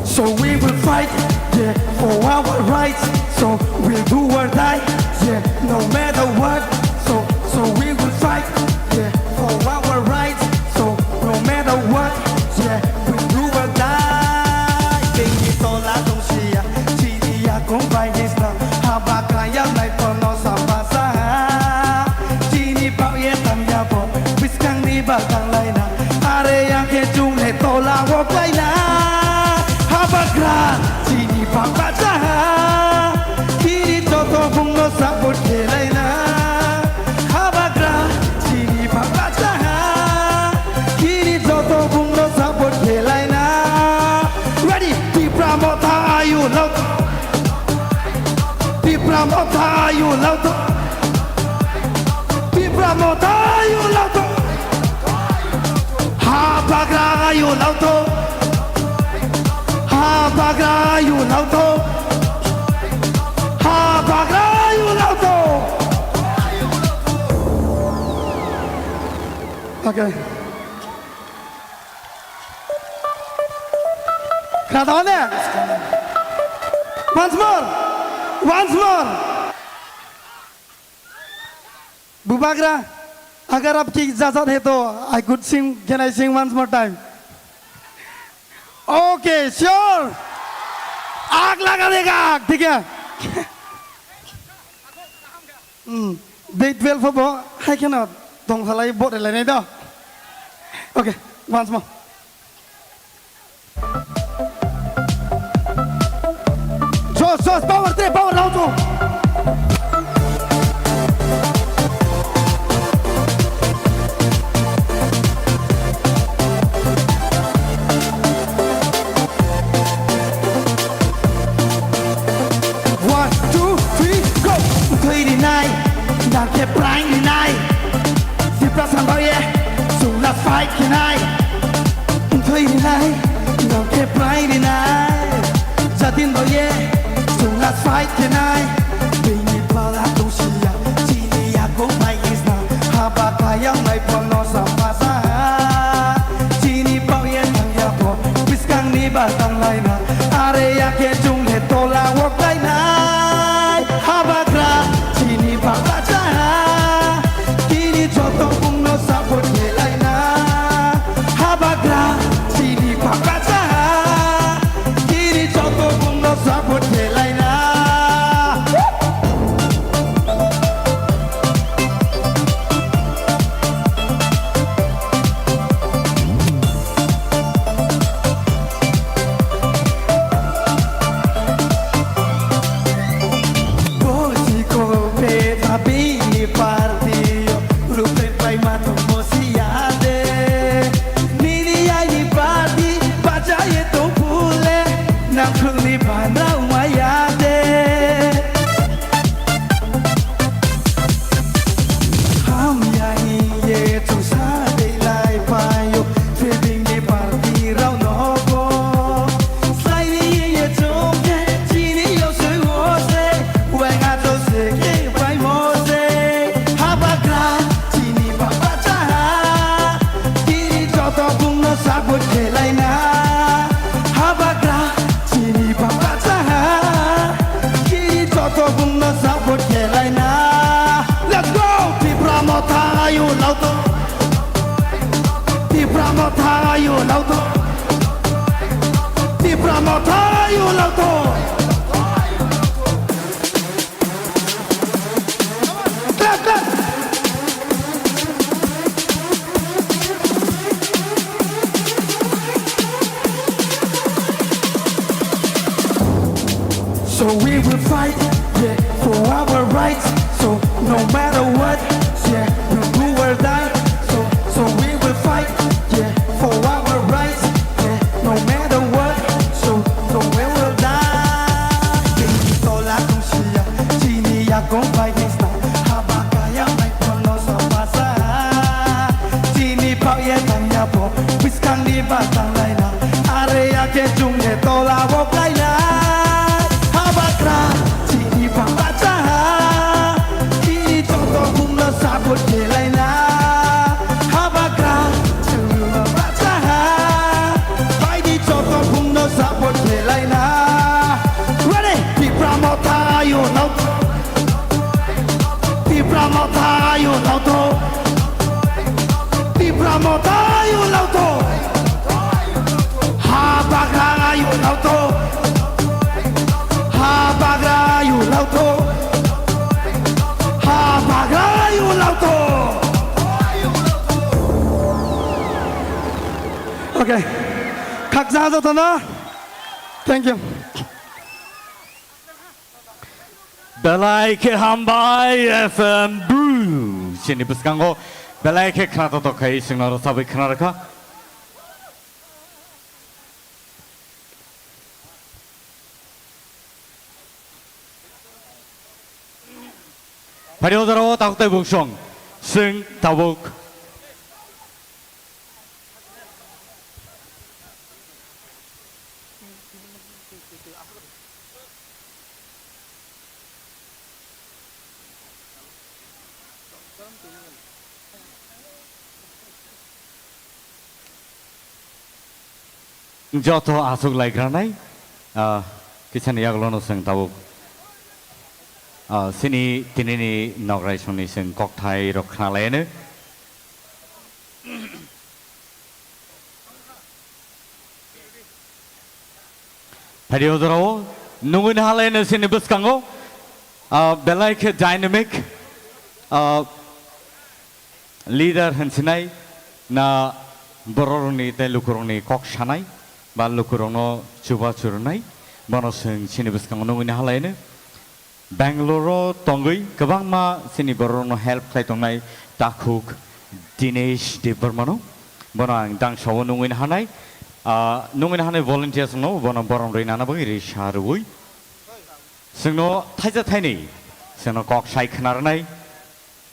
So we will fight, yeah, for our rights. So we'll do or die, yeah, no matter what. So, so we will fight, yeah, for our rights. So no matter what, yeah, we'll do or die. Tengni tola tongsia, chini yakung bai hisna, haba kaya nai pono sabasa. Chini pau ye tam ya bo, biskang ni batang laina. Are yang khe chungle tola o kaina. Habagra chini baba chaha, chini joto bungno support khe laina. Habagra chini baba chaha, chini joto bungno support khe laina. Ready? Tipra Motha ayu lauto. Tipra Motha ayu lauto. Tipra Motha ayu lauto. Habagra ayu lauto. Habagra ayu lauto. Habagra ayu lauto. Okay. Khna tong de. Once more. Once more. Bubagra, agar aap ki ijazat hai to I could sing, can I sing once more time? Okay, sure. Aag laga dega aag, thik hai? Hmm. Day twelve bo hai kheno tong salai bo relai nai do. Okay, once more. Jos, jos, power, tre, power, rao jo. One, two, three, go! Thwi rinai, nang khe prai rinai. Tipra sambao ye, chwng la fight khenai. Thwi rinai, nang khe prai rinai. Jatin bao ye, chwng la fight khenai. Bini pala tongsiya, chini yakung bai isna. Haba kayang nai pono sampasa. Chini pao ye thang ya po, biskang ni ba tang lai na. Are ya khe chwng le tola o klai nai. Habagra chini baba chaha, chini joto bungno support khe lai na. Habagra chini baba chaha, chini joto bungno support khe lai na. Tipra Motha, you loud. Tipra Motha, you loud. Clap, clap. So we will fight, yeah, for our rights. So no matter what, yeah, we'll do or die. So, so we will fight, yeah, for our rights. Yeah, no matter what, so, so we will die. Tini tola tongsiya, chini yakung bai hisna, haba kaya mai kono sa pasa. Chini pao ye tanya bo, biskang ni batang laina, are ya ke chung ye tola bo kaina. Haba kra, chini pao bacha, chini joto bumno sabut ye laina. Haba kra, chini pao bacha, baidi joto bumno sabut ye laina. Ready? Tipra Motha, you know. Tipra Motha, you know to. Tipra Motha, you know to. Ha bagra, you know to. Ha bagra, you know to. Ha bagra, you know to. Okay. Khaksa jotono. Thank you. Belai khe hambai F M Bru. Chini bwskango belai khe khna totok khai chwngno rwchabwi khna rwkha. Phari o jorao takhuk tai bungsong chwng tabuk. Joto aswk laikranai, ah, kisani yagulono chwng tabuk, ah, chini tinini nokrai songni chwng kokthai rok khnalaiyano. Phari o jorao nungwi nahalai no chini bwskango, ah, belai khe dynamic, ah, leader hinsinai na bororokni tei lukurokni kok sanai ba lukurokno chubachu rwnai, bono chwng chini bwskango nungwi nahalai no. Bangalore-o tongwi kwbangma chini bororokno help khlai tongnai takhuk Dinesh Debbarmano. Bono ang dangsao nungwi nahanai, ah, nungwi nahanai volunteers-no bono borom rwi nana bagwi risa rwui. Chwngno thaisa thainwi chwngno kok sai khna rwnai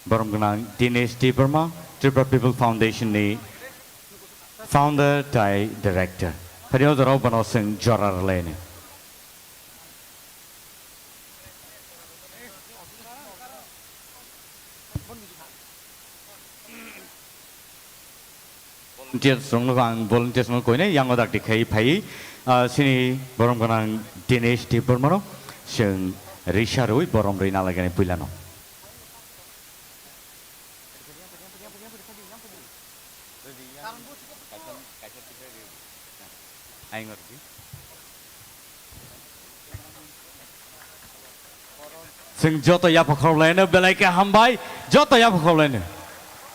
borom gwnang Dinesh Debbarma, Tripura People Foundation-ni founder tai director. Phari o jorao bono chwng jora rwlaini. Volunteers rokno ang volunteers no koinai yango dakti khai phai, ah, chini borom gwnang Dinesh Debbarmano chwng risa rwi borom rwi nalaikani puilano. Chwng joto yapha khorokhlaino belai khe hambai, joto yapha khorokhlaino.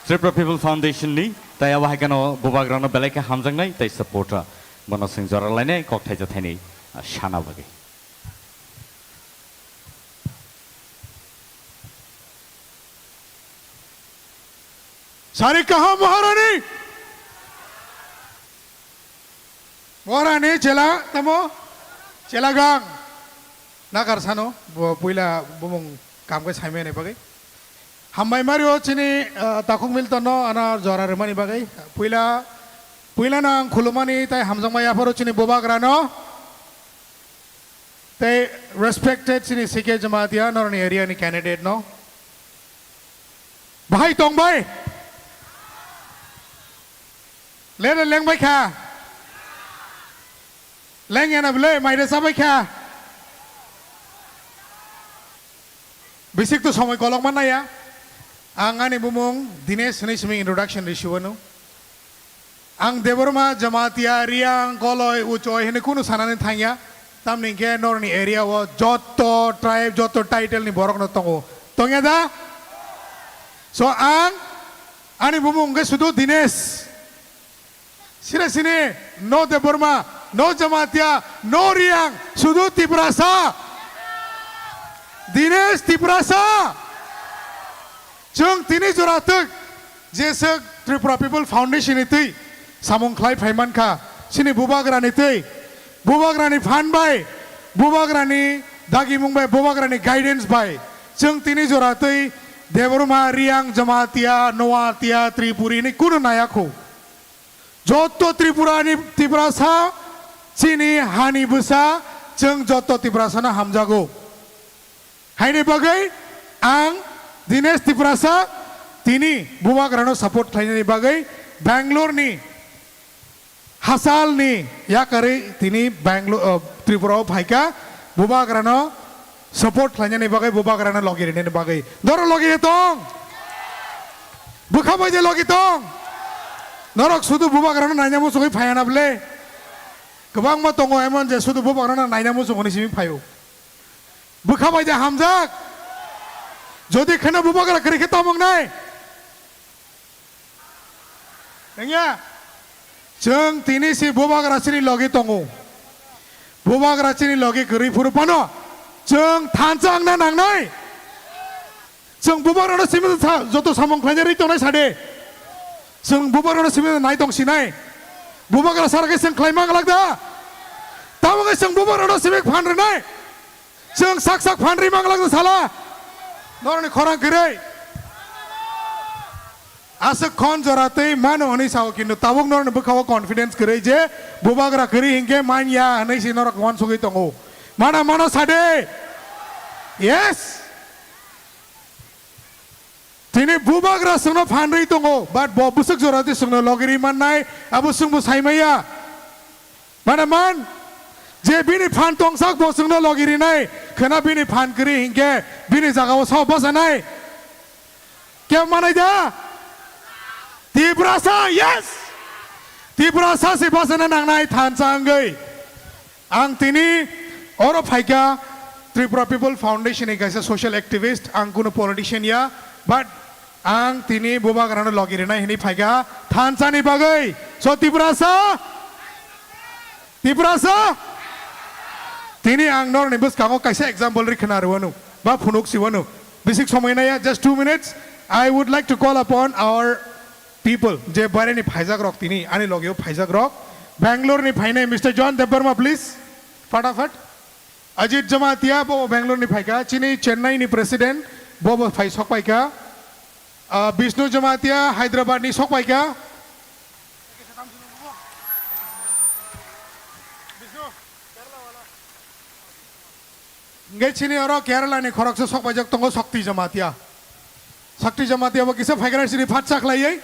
Tripura People Foundation ni tai abo hai kheno bubagrano belai khe hamjaknai tai supporter. Bono chwng jora lainai kok thaisa thainwi sana bagwi. Sari kaham Maharani. Maharani chela tamo? Chela gang. Nakar sano, bo puila bumung kam khe saimani bagwi. Hambai mario chini, ah, takhuk Milton no ana jora rwmani bagwi. Puila, puila no ang khulumani tai hamjakma yapharo chini bubagra no. Tei respected chini C K Jamatia noroni area ni candidate no. Bahai tong bai. Lere leng bai kha. Leng ya na bwle mai resa bai kha. Bisik to somoi kolok man naya. Ang ani bumung Dinesh hwnwi simi introduction risiwano. Ang Debbarma, Jamatia, Riang, Koloi, Uchoi hwnwi kunu sanani thangya. Tamni hwnkhe norni area o jotto tribe, jotto title ni borok no tongo. Tongya da? So ang ani bumung hwnkhe sudu Dinesh. Sire sini, no Debbarma, no Jamatia, no Riang, sudu Tiprasa. Dinesh Tiprasa. Chwng tini jora twk jeswk Tripura People Foundation ni twi samung khlai phai mankha, sini bubagra ni twi, bubagra ni phan bai, bubagra ni dagimung bai, bubagra ni guidance bai chwng tini jora twi Debbarma, Riang, Jamatia, Noatia, Tripuri ni kunu nayakhu. Jotto Tripura ni Tiprasa, chini hani bwsa, chwng jotto Tiprasa no hamjago. Haini bagwi ang Dinesh Tiprasa tini bubagrano support khlainani bagwi Bangalore ni hasalni yakarwi tini Bangalore, uh, Tripura o phaikha, bubagrano support khlainani bagwi, bubagrano logi rinani bagwi. Doro logi tong? Bwkha bai de logi tong? Norok sudu bubagrano naina muchungwi phaiya na ble? Kwbangma tongo emon je sudu bubagrano naina muchungni simi phaio. Bwkha bai de hamjak? Jodi kheno bubagra kwrwi khe tamo wngnai? Wngya? Chwng tini si bubagra chini logi tongo. Bubagra chini logi kwrwi phuru phano chwng thansa wngna nangnai. Chwng bubagrano simi sa-, joto samung khlaina ri tongnai sade. Chwng bubagrano simi nai tong sinai. Bubagra sara khe chwng khlai mang lak da. Tamo khe chwng bubagrano simi phan rwnai. Chwng sak sak phan ri mang lak da sala. Norni khorang kwrwi. Aswk khon jora twi mano hwnwi sao, kintu tabuk norokni bwkhao confidence kwrwi je bubagra kwrwi hinkhe manya hwnwi se norok uansugwi tongo. Mana mano sade? Yes. Tini bubagra chwngno phan rwi tongo, but bo bwswk jora twi chwngno logi rwi mannai, abo chwngbo saimaya. Mana man, je bini phan tongsak bo chwngno logi rinai, khwna bini phan kwrwi hinkhe bini jagao sao bachanai. Khe manai da? Tiprasa, yes! Tiprasa se bachana nangnai thansa wngwi. Ang tini oro phaikha Tripura People Foundation ni kaisa social activist, ang kunu politician ya, but ang tini bubagrano logi rinai hwnwi phaikha thansani bagwi. So Tiprasa, Tiprasa, tini ang norni bwskango kaisa example ri khna rwanu, ba phunuk siwanu. Bisik somoi naya, just two minutes. I would like to call upon our people, je baireni phaijak rok, tini ani logeo phaijak rok. Bangalore ni phainai Mister John Debbarma, please. Fatafat. Ajit Jamatia, bo Bangalore ni phaikha. Chini Chennai ni president, bo bo phai sok paikha. Ah, Bishnu Jamatia, Hyderabad ni sok paikha. Hingke chini oro Kerala ni khoroksa sok paijak tongo Shakti Jamatia. Shakti Jamatia bo kisa phaikra chini phatsa khlaiwi.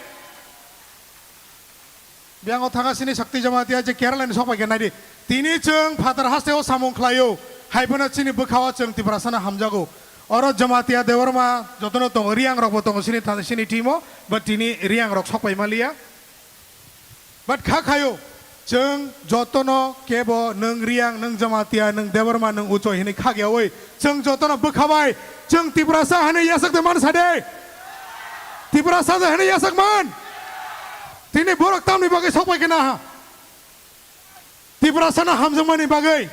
Biyango thanga chini Shakti Jamatia je Kerala ni sok paikha naidi. Tini chwng phatar haste o samung khlaio. Haiphano chini bwkhao chwng Tiprasano hamjago. Oro Jamatia Debbarma jotono tongo, Riang rokbo tongo chini tha-, chini team o, but tini Riang rok sok pai maliya. But kha khayo, chwng jotono kebo nwng Riang, nwng Jamatia, nwng Debbarma, nwng Uchoi hinwi khagyawi chwng jotono bwkha bai chwng Tiprasa hinwi yasakde man sade. Tiprasa de hinwi yasak man. Tini borok tamni bagwi sok pai khe na ha? Tiprasano hamjakmani bagwi.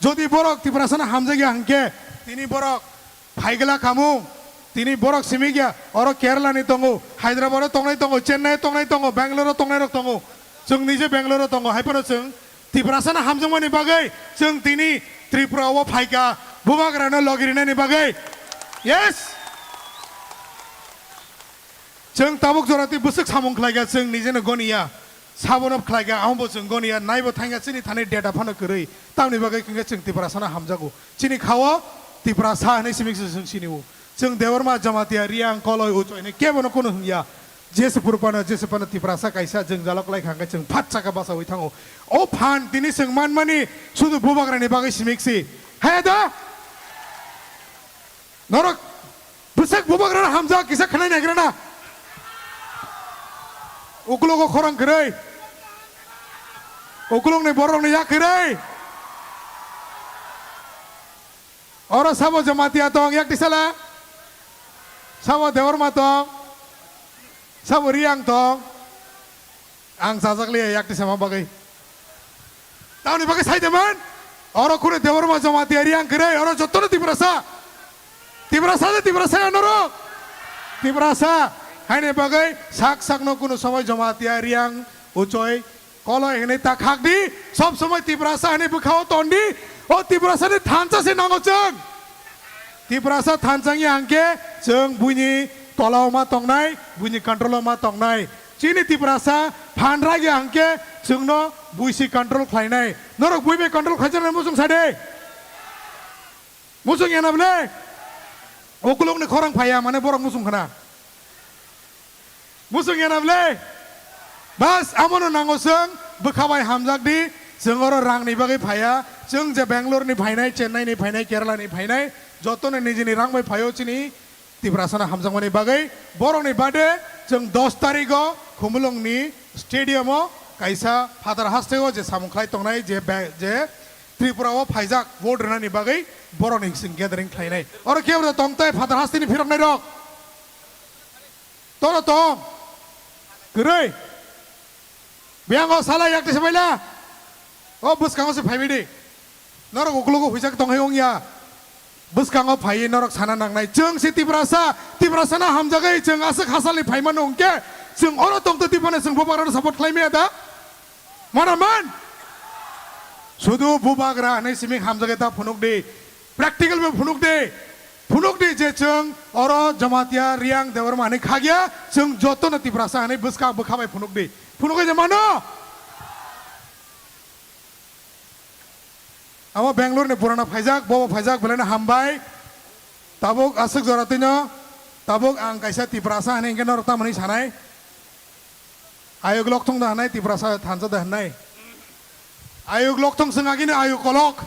Jodi borok Tiprasano hamjakya hwnkhe, tini borok phaigla kamung, tini borok simikya, oro Kerala ni tongo, Hyderabad o tongnai tongo, Chennai o tongnai tongo, Bangalore o tongnai rok tongo. Chwng nije Bangalore o tongo, haiphano chwng Tiprasano hamjakmani bagwi chwng tini Tripura o phaikha, bubagrano logi rinani bagwi. Yes! Chwng tabuk jora twi bwswk samung khlaikha, chwng nijeno goniya. Sabono khlaikha, amo bo chwng goniya, naibo thangya chini thani data phano kwrwi. Tamni bagwi hwnkhe chwng Tiprasano hamjago. Chini khao Tiprasa hinwi simi chwng sinio. Chwng Debbarma, Jamatia, Riang, Koloi, Uchoi hinwi kebono kunu hwnya. Jese phuru phano, jese phano Tiprasa kaisa jwngjalo kwlai kha hwnkhe chwng phat saka bachaui thango. O phan tini chwng manmani sudu bubagrani bagwi simiksi. Haya da? Norok Bwsak bubagrano hamjak kisa khwnai naigrana. Uklogo khorang kwrwi. Uklokni borokni yak kwrwi. Oro sabo Jamatia tong yak tisala. Sabo Debbarma tong. Sabo Riang tong. Ang chajak liya yak tisama bagwi. Tamni bagwi saideman. Oro kune Debbarma Jamatia Riang kwrwi. Oro jotono Tiprasa. Tiprasa de Tiprasa ya norok. Tiprasa. Haini bagwi sak sakno kunu somoi Jamatia Riang Uchoi Koloi hinwi ta khakdi, sob somoi Tiprasa hinwi bwkhao tondi, o Tiprasani thansa se nango chwng. Tiprasa thansa wngya hwnkhe chwng buini tolao ma tongnai, buini control-o ma tongnai. Chini Tiprasa phan ragya hwnkhe chwngno buisi control khlainai. Norok bui bai control khlaijaknai muchung sade. Muchung yana bwle. Ukulukni khorang phaiya mane borok muchung khna. Muchung yana bwle? Bas, amono nango chwng bwkha bai hamjak di, chwng oro rangni bagwi phaiya, chwng je Bangalore ni phainai, Chennai ni phainai, Kerala ni phainai, jotono nijini rang bai phaio chini Tiprasano hamjakmani bagwi. Borokni bade chwng dos tarigo Khumulwngni stadium o kaisa phatar hasteo je samung khlai tongnai je ba-, je Tripura o phaijak vote rwnani bagwi borokni chwng gathering khlainai. Oro kebra tong tai phatar hasteni phiroknai rok. Toro tong. Kwrwi. Biyango sala yak tisa baila. O bwskango se phaibai di. Norok uklogo huijak tong hai wngya. Bwskango phaiwi norok sana nangnai. Chwng se Tiprasa, Tiprasano hamjagwi chwng aswk hasalni phaimano hwnkhe chwng oro tongtwi Tiprano chwng bubagrano support khlai maya da? Mana man? Sudu bubagra hinwi simi hamjagwi ta phunuk di. Practical bai phunuk di. Phunuk di je chwng oro Jamatia Riang Debbarma hinwi khagya, chwng jotono Tiprasa hinwi bwska bwkha bai phunuk di. Phunukgwi je mano? Amo Bangalore ni purana phaijak, bobo phaijak, belaino hambai. Tabuk aswk jora twino, tabuk ang kaisa Tiprasa hinwi hwnkhe norok tamoni sanai. Ayuk lokthong da hwnai, Tiprasa thansa da hwnai. Ayuk lokthong chwng agini ayuk kolok.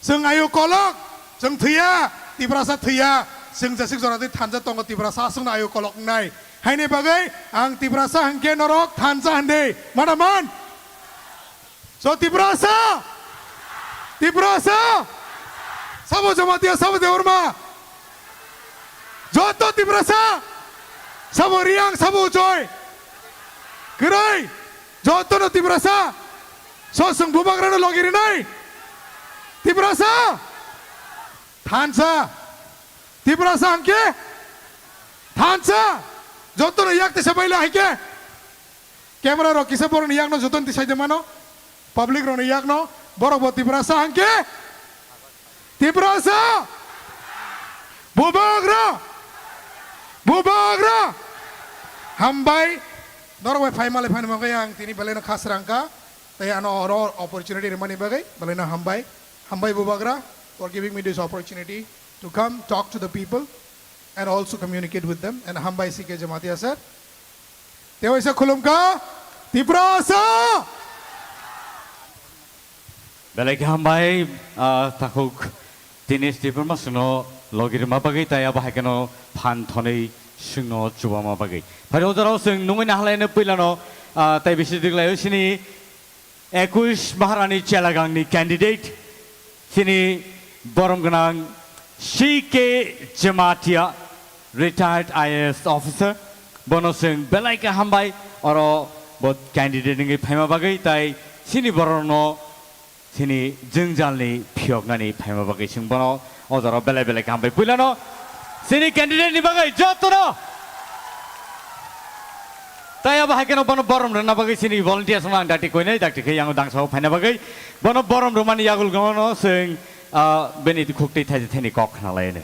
Chwng ayuk kolok, chwng thwiya, Tiprasa thwiya. Chwng jasik jora twi thansa tongo Tiprasa aswkno ayuk kolok wngnai. Haini bagwi ang Tiprasa hwnkhe norok thansa hwndi. Mana man? So Tiprasa! Tiprasa! Sabo Jamatia, sabo Debbarma! Joto Tiprasa! Sabo Riang, sabo Uchoi! Kwrwi! Jotono Tiprasa! So chwng bubagrano logi rinai! Tiprasa! Thansa! Tiprasa hwnkhe thansa! Jotono yak tisa baila hai khe. Camera rok kisa borokni yakno jotono tisai de mano. Public rokni yakno borok bo Tiprasa hwnkhe Tiprasa! Bubagra! Bubagra! Hambai! Norok bai phai malai phani bagwi ang tini belaino khasrang kha. Tei ano oro opportunity rwmani bagwi belaino hambai. Hambai Bubagra for giving me this opportunity to come talk to the people and also communicate with them. And hambai C K Jamatia sir. Tewaisa khulumkha Tiprasa. Belai khe hambai, ah, takhuk tini Tiprasa no logi rwma bagwi tei abo hai kheno phan thonwi chwngno chubama bagwi. Phai o jorao chwng nungwi nahalai no puilano, ah, tei bisi diglai o sini Ekush Maharani Chelagangni candidate, chini borom gwnang C K Jamatia, retired I A S officer, bono chwng belai khe hambai, oro bo candidate wngwi phaima bagwi, tai chini borokno chini jwngjalni phiyoknani phaima bagwi chwng bono o jorao belai belai kaham bai puilano chini candidate ni bagwi jotono. Tai abo hai kheno bono borom rwna bagwi chini volunteers no ang dakti koinai dakti khe yang dangsa o phaina bagwi bono borom rwmani yagul gono chwng, ah, bini khuk twi thaisa thani kok khna lai no.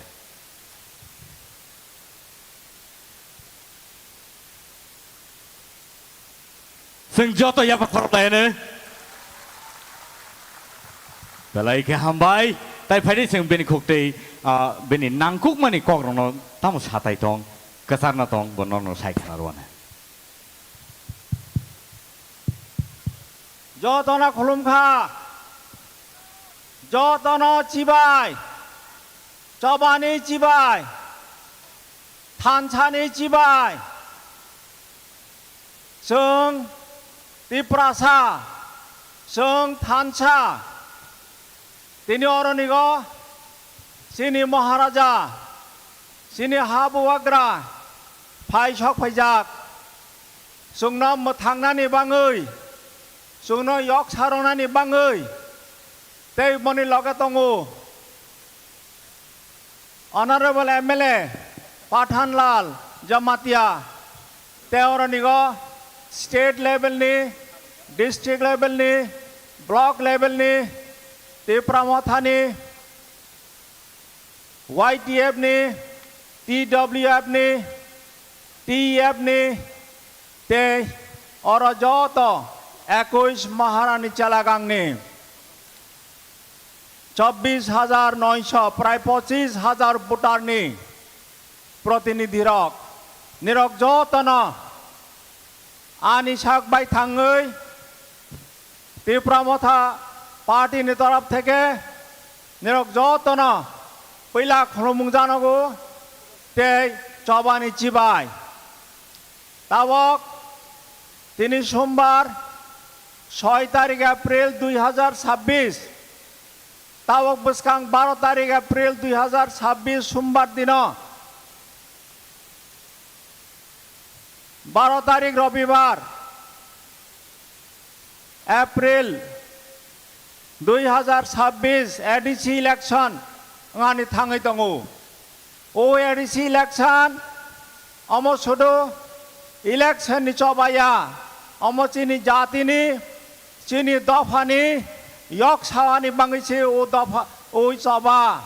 Chwng joto yapha khorok laino. Belai khe hambai. Tai phaidi chwng bini khuk twi, ah, bini nangkukmani kokrokno tamo satai tong, kwcharna tong, bo norokno sai khna rwna. Jotono khulumkha. Jotono chibai. Chobani chibai. Thansani chibai, chwng Tiprasa, chwng thansa. Tini oronigo chini Maharaja, chini ha bubagra phai sok phaijak, chwngno mwthangnani bangwi, chwngno yok saronani bangwi tei boni loge tongo Honorable M L A Pathanlal Jamatia, tei oronigo state level ni, district level ni, block level ni, Tipra Motha ni, Y T F ni, T W F ni, T E F ni, tei oro joto ekush Maharani chalagangni chobbish hajar noisho, prai pochish hajar voter ni protinidhi rok, nirok jotono ani sak bai thangwi Tipra Motha party ni torop theke nirok jotono puila khulumung janogo tei chobani chibai. Tabok tini Sombar, soi tarik April dui hajar sabbish, tabok bwskang baro tarik April dui hajar sabbish Sombar dino, baro tarik Robibar, April dui hajar sabbish A D C election wngani thangwi tongo. O A D C election omo sudu election ni choba ya, omo chini jatini, chini dophani yok sawani bangwi se o dopha, o choba.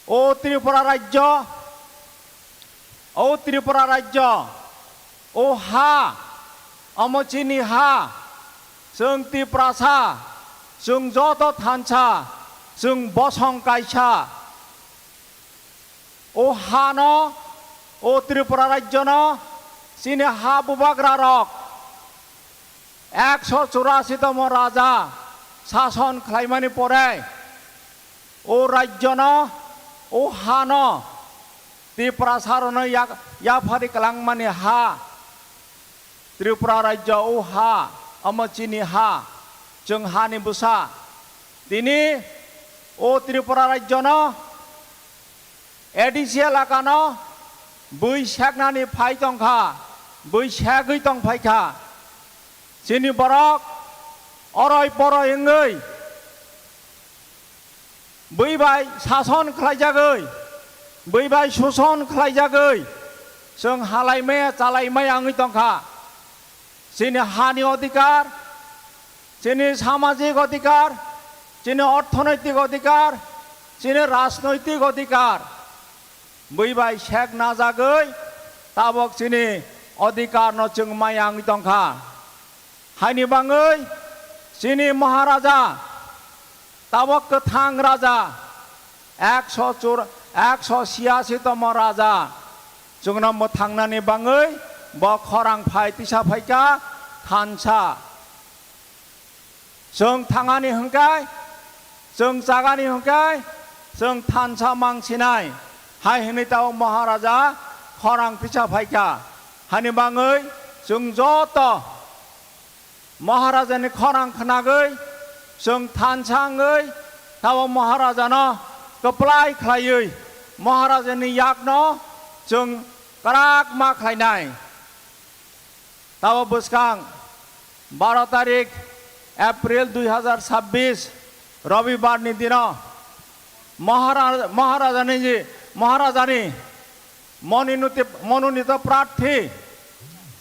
O Tripura rajyo, o Tripura rajyo, o ha, omo chini ha, chwng Tiprasa, chwng joto thansa, chwng bosong kaisa. O hano, o Tripura rajyono, chini ha bubagra rok, ekso churasi tomo raja sason khlaimani pore, o rajyono, o hano Tiprasa rokno yak-, yaphari kwlangmani ha, Tripura rajyo o ha, omo chini ha, chwng hani bwsa. Tini o Tripura rajyono A D C elakano bui seknani phai tongkha, bui segwi tongphaikha. Chini borok oroi poroi wngwi bui bai sason khlaijagwi, bui bai suson khlaijagwi, chwng halaimaya chalaimaya wngwi tongkha. Chini hani odhikar, chini samajik odhikar, chini orthonoitik odhikar, chini rajnoitik odhikar, bui bai sek najagwi tabok chini odhikar no chwng maya wngwi tongkha. Haini bangwi chini Maharaja, tabok kwthang raja, ekso chur-, ekso siyasi tomo raja, chwngno mwthangnani bangwi bo khorang phai tisa phaikha thansa. Chwng thangani hwnkhe, chwng chagani hwnkhe, chwng thansa mangsinai, hai hwnwi tabok Maharaja khorang tisa phaikha. Hani bangwi chwng joto Maharajani khorang khnagwi chwng thansa wngwi tabok Maharajano kwplai khlaiwi Maharajani yakno chwng kwrak ma khlainai. Tabok bwskang baro tarik April dui hajar sabbish Robibar ni dino Mahara-, Maharajani, Maharajani Mononiti-, mononito prarthi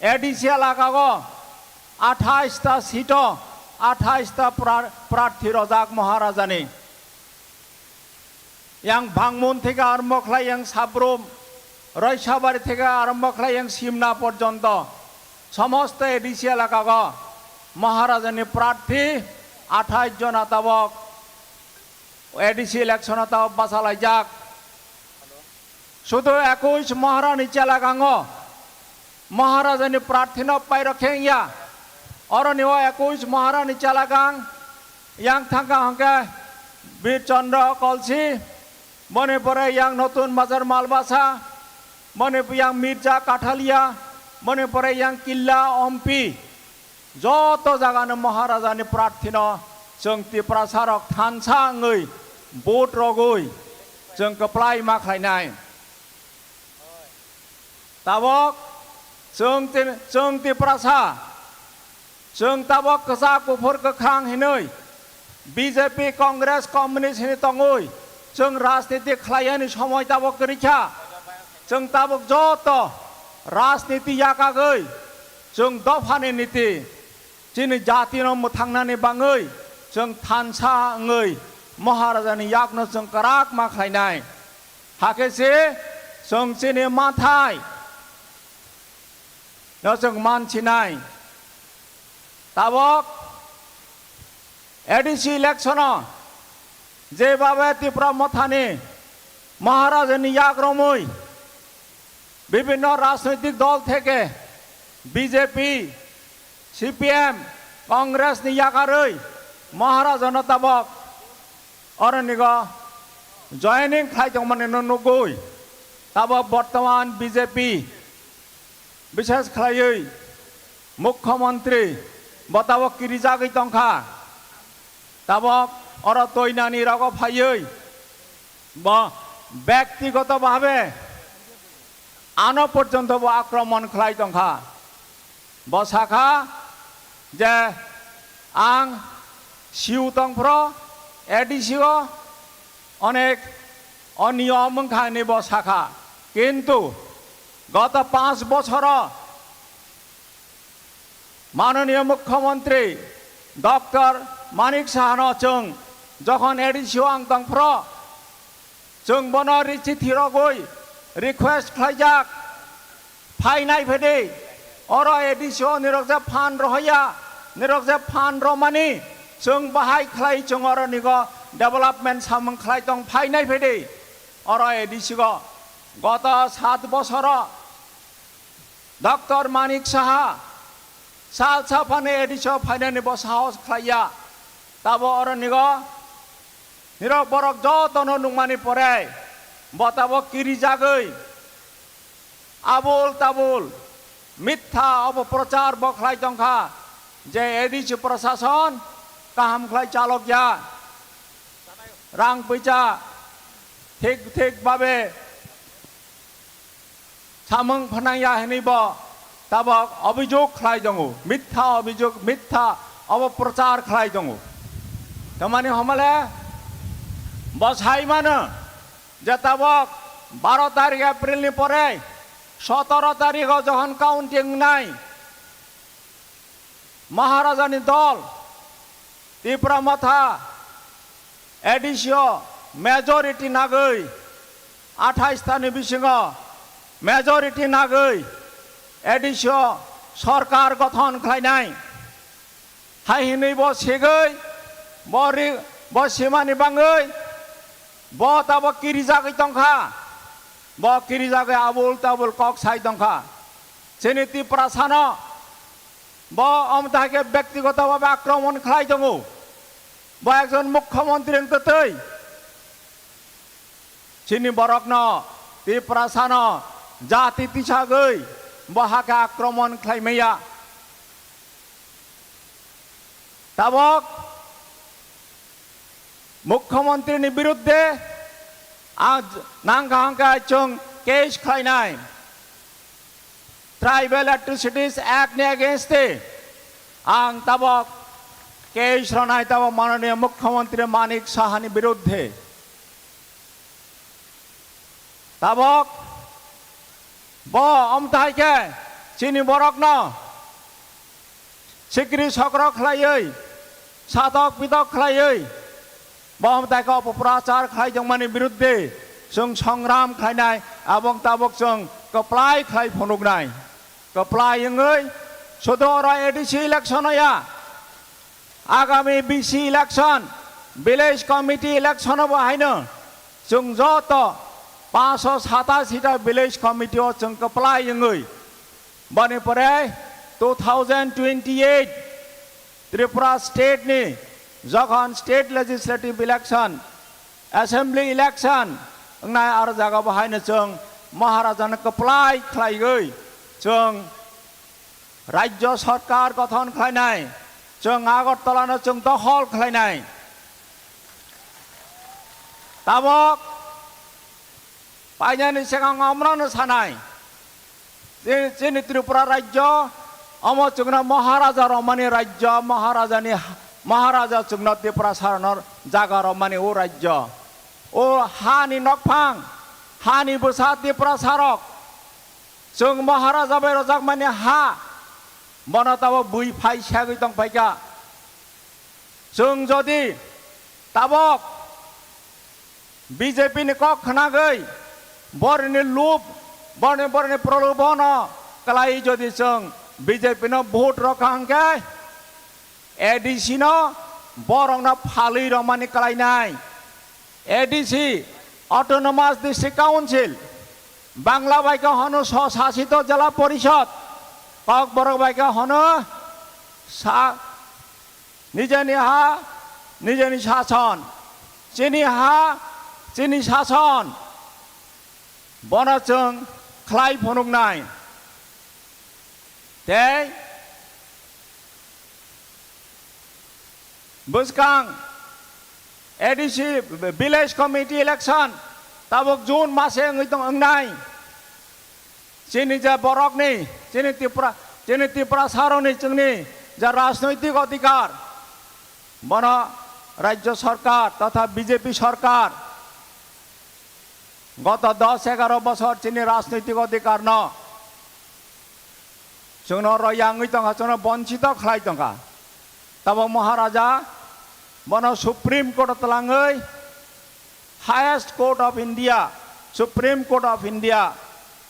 A D C elakago athais ta seat o athais ta pra-, prarthi rojak Maharajani. Yang Bangmun theke arombo khlai yang Sabrum, Roisabari theke arombo khlai yang Simna porjonto somosto A D C elakago Maharajani prarthi athais jona tabok A D C election o tabok bachalaijak. Sudu ekush Maharani chelagango Maharajani prarthino pairok khe wngya. Oroni o ekush Maharani chelagang yang thangkha hwnkhe Bir Chandra Kolsi, Moni pore yang Notun Bazar Malbasa, moni yang Mirza Kathalia, moni pore yang Killa Ompi, joto jagano Maharajani prarthino chwng Tiprasarok thansa wngwi vote rogwi chwng kwplai ma khlainai. Tabok chwng tin-, chwng Tiprasa, chwng tabok kwchak kuphur kwkhrang hinwi B J P, Congress, Communist hinwi tongwi chwng rajniti khlaiyani somoi tabok kwrwi kha. Chwng tabok joto rajniti yakagwi chwng dophani niti chini jatino mwthangnani bangwi chwng thansa wngwi Maharajani yakno chwng kwrak ma khlainai. Hakhe se chwng chini manthai no chwng mansinai. Tabok A D C election o jebabe Tipra Mothani Maharajani yak romwi bibhinno rajnoitik dol theke B J P, C P M, Congress ni yakarwi Maharajano tabok oronigo joining khlai tongmani no nugwi tabok bortoman B J P bishes khlaiwi Mukhyamantri bo tabok kirijagwi tongkha. Tabok oro toinani rogo phaiwi bo bektigoto bhabe ano porjonto bo akromon khlai tongkha. Bo sakha je ang siu tongphro A D C o onek oniyom wngkha hinwi bo sakha. Kintu goto panch bochoro Mananiya Mukhyamantri Doctor Manik Sahano chwng jokhon A D C o ang tongphro, chwng bono ri chithi rogwi request khlaijak, phainai phedi, oro A D C o nirok je phan rohaya, nirok je phan romani, chwng bahai khlai chwng oro nigo development samung khlai tong phainai phedi, oro A D C o goto sat bosoro Doctor Manik Saha sal saphani A D C o phainani bo sahos khlaiya. Tabo oro nigo nirok borok jotono nukmani pore bo tabo kirijagwi abul tabul mitha obo prochar bo khlai tongkha je A D C prosason kaham khlai chalokya, rang puisa thik thik babe samung phanangya hinwi bo tabok obijog khlai tongo, mitha obijog, mitha obo prochar khlai tongo. Tamani homale bo sai mano je tabok baro tarik April ni pore sotoro tarikh o jokhon counting wngnai, Maharajani dol Tipra Motha A D C o majority nagwi, athais tani bisingo majority nagwi A D C o sorkar gothon khlainai hai hinwi bo sigwi bo ri-, bo simani bangwi bo tabo kirijagwi tongkha, bo kirijagwi abul tabul kok sai tongkha. Chini Tiprasano bo omtha khe bektigoto bhabe akromon khlai tongo. Bo ekjon mukhyamantri wngtwi chini borokno, Tiprasano jati tisagwi bo hakhe akromon khlai maya. Tabok Mukhyamantri ni biruddhe ang nang kaham khe chwng case khlainai. Tribal Atrocities Act ni against e ang tabok case ronai tabok Mananiya Mukhyamantri Manik Saha ni biruddhe. Tabok bo omthai khe chini borokno sikri sokro khlaiwi, satok pitok khlaiwi, bo omthai khe opoprachar khlai tongmani biruddhe chwng songram khlainai, abong tabok chwng kwplai khlai phunuknai. Kwplai wngwi sudu oro A D C election o ya, agami B C election, village committee election o bo haino chwng joto panchsho satasi ta village committee o chwng kwplai wngwi boni pore two thousand twenty-eight Tripura state ni jokhon state legislative election, assembly election, Wngnai aro jaga bo haino chwng Maharajano kwplai khlaiwi chwng Rajya Sarkar gothon khlainai, chwng Agartalano chwng dokhol khlainai. Tabok painani swkang omorano sanai, chini, chini Tripura rajyo omo chwngno Maharaja romani rajyo, Maharajani, Maharaja chwngno Tiprasarano jaga romani o rajyo. O hani nokphang, hani bwsa Tiprasarok, chwng Maharaja bai rojakmani ha, bono tabok bui phai sagwi tongphaikha. Chwng jodi tabok B J P ni kok khnagwi, borni lub, borni, borni prolobono kwlai jodi chwng B J P no vote rokha hwnkhe, A D C no borokno phalwi romani kwlainai. A D C, Autonomous District Council, Bangla bai khe hono Swsasito Jela Porishod, Kokborok bai khe hono sa, nijeni ha, nijeni sason, chini ha, chini sason, bono chwng khlai phunuknai. Tei bwskang A D C Village Committee election tabuk June mase wngwi tong wngnai. Chini je borokni, chini Tripura, chini Tiprasarokni chwngni je rajnoitik odhikar, bono Rajya Sarkar totha B J P sarkar goto dos egaro bosor chini rajnoitik odhikarno chwngno royangwi tongkha, chwngno bonchito khlai tongkha. Tabok Maharaja bono Supreme Court o twlangwi, Highest Court of India, Supreme Court of India,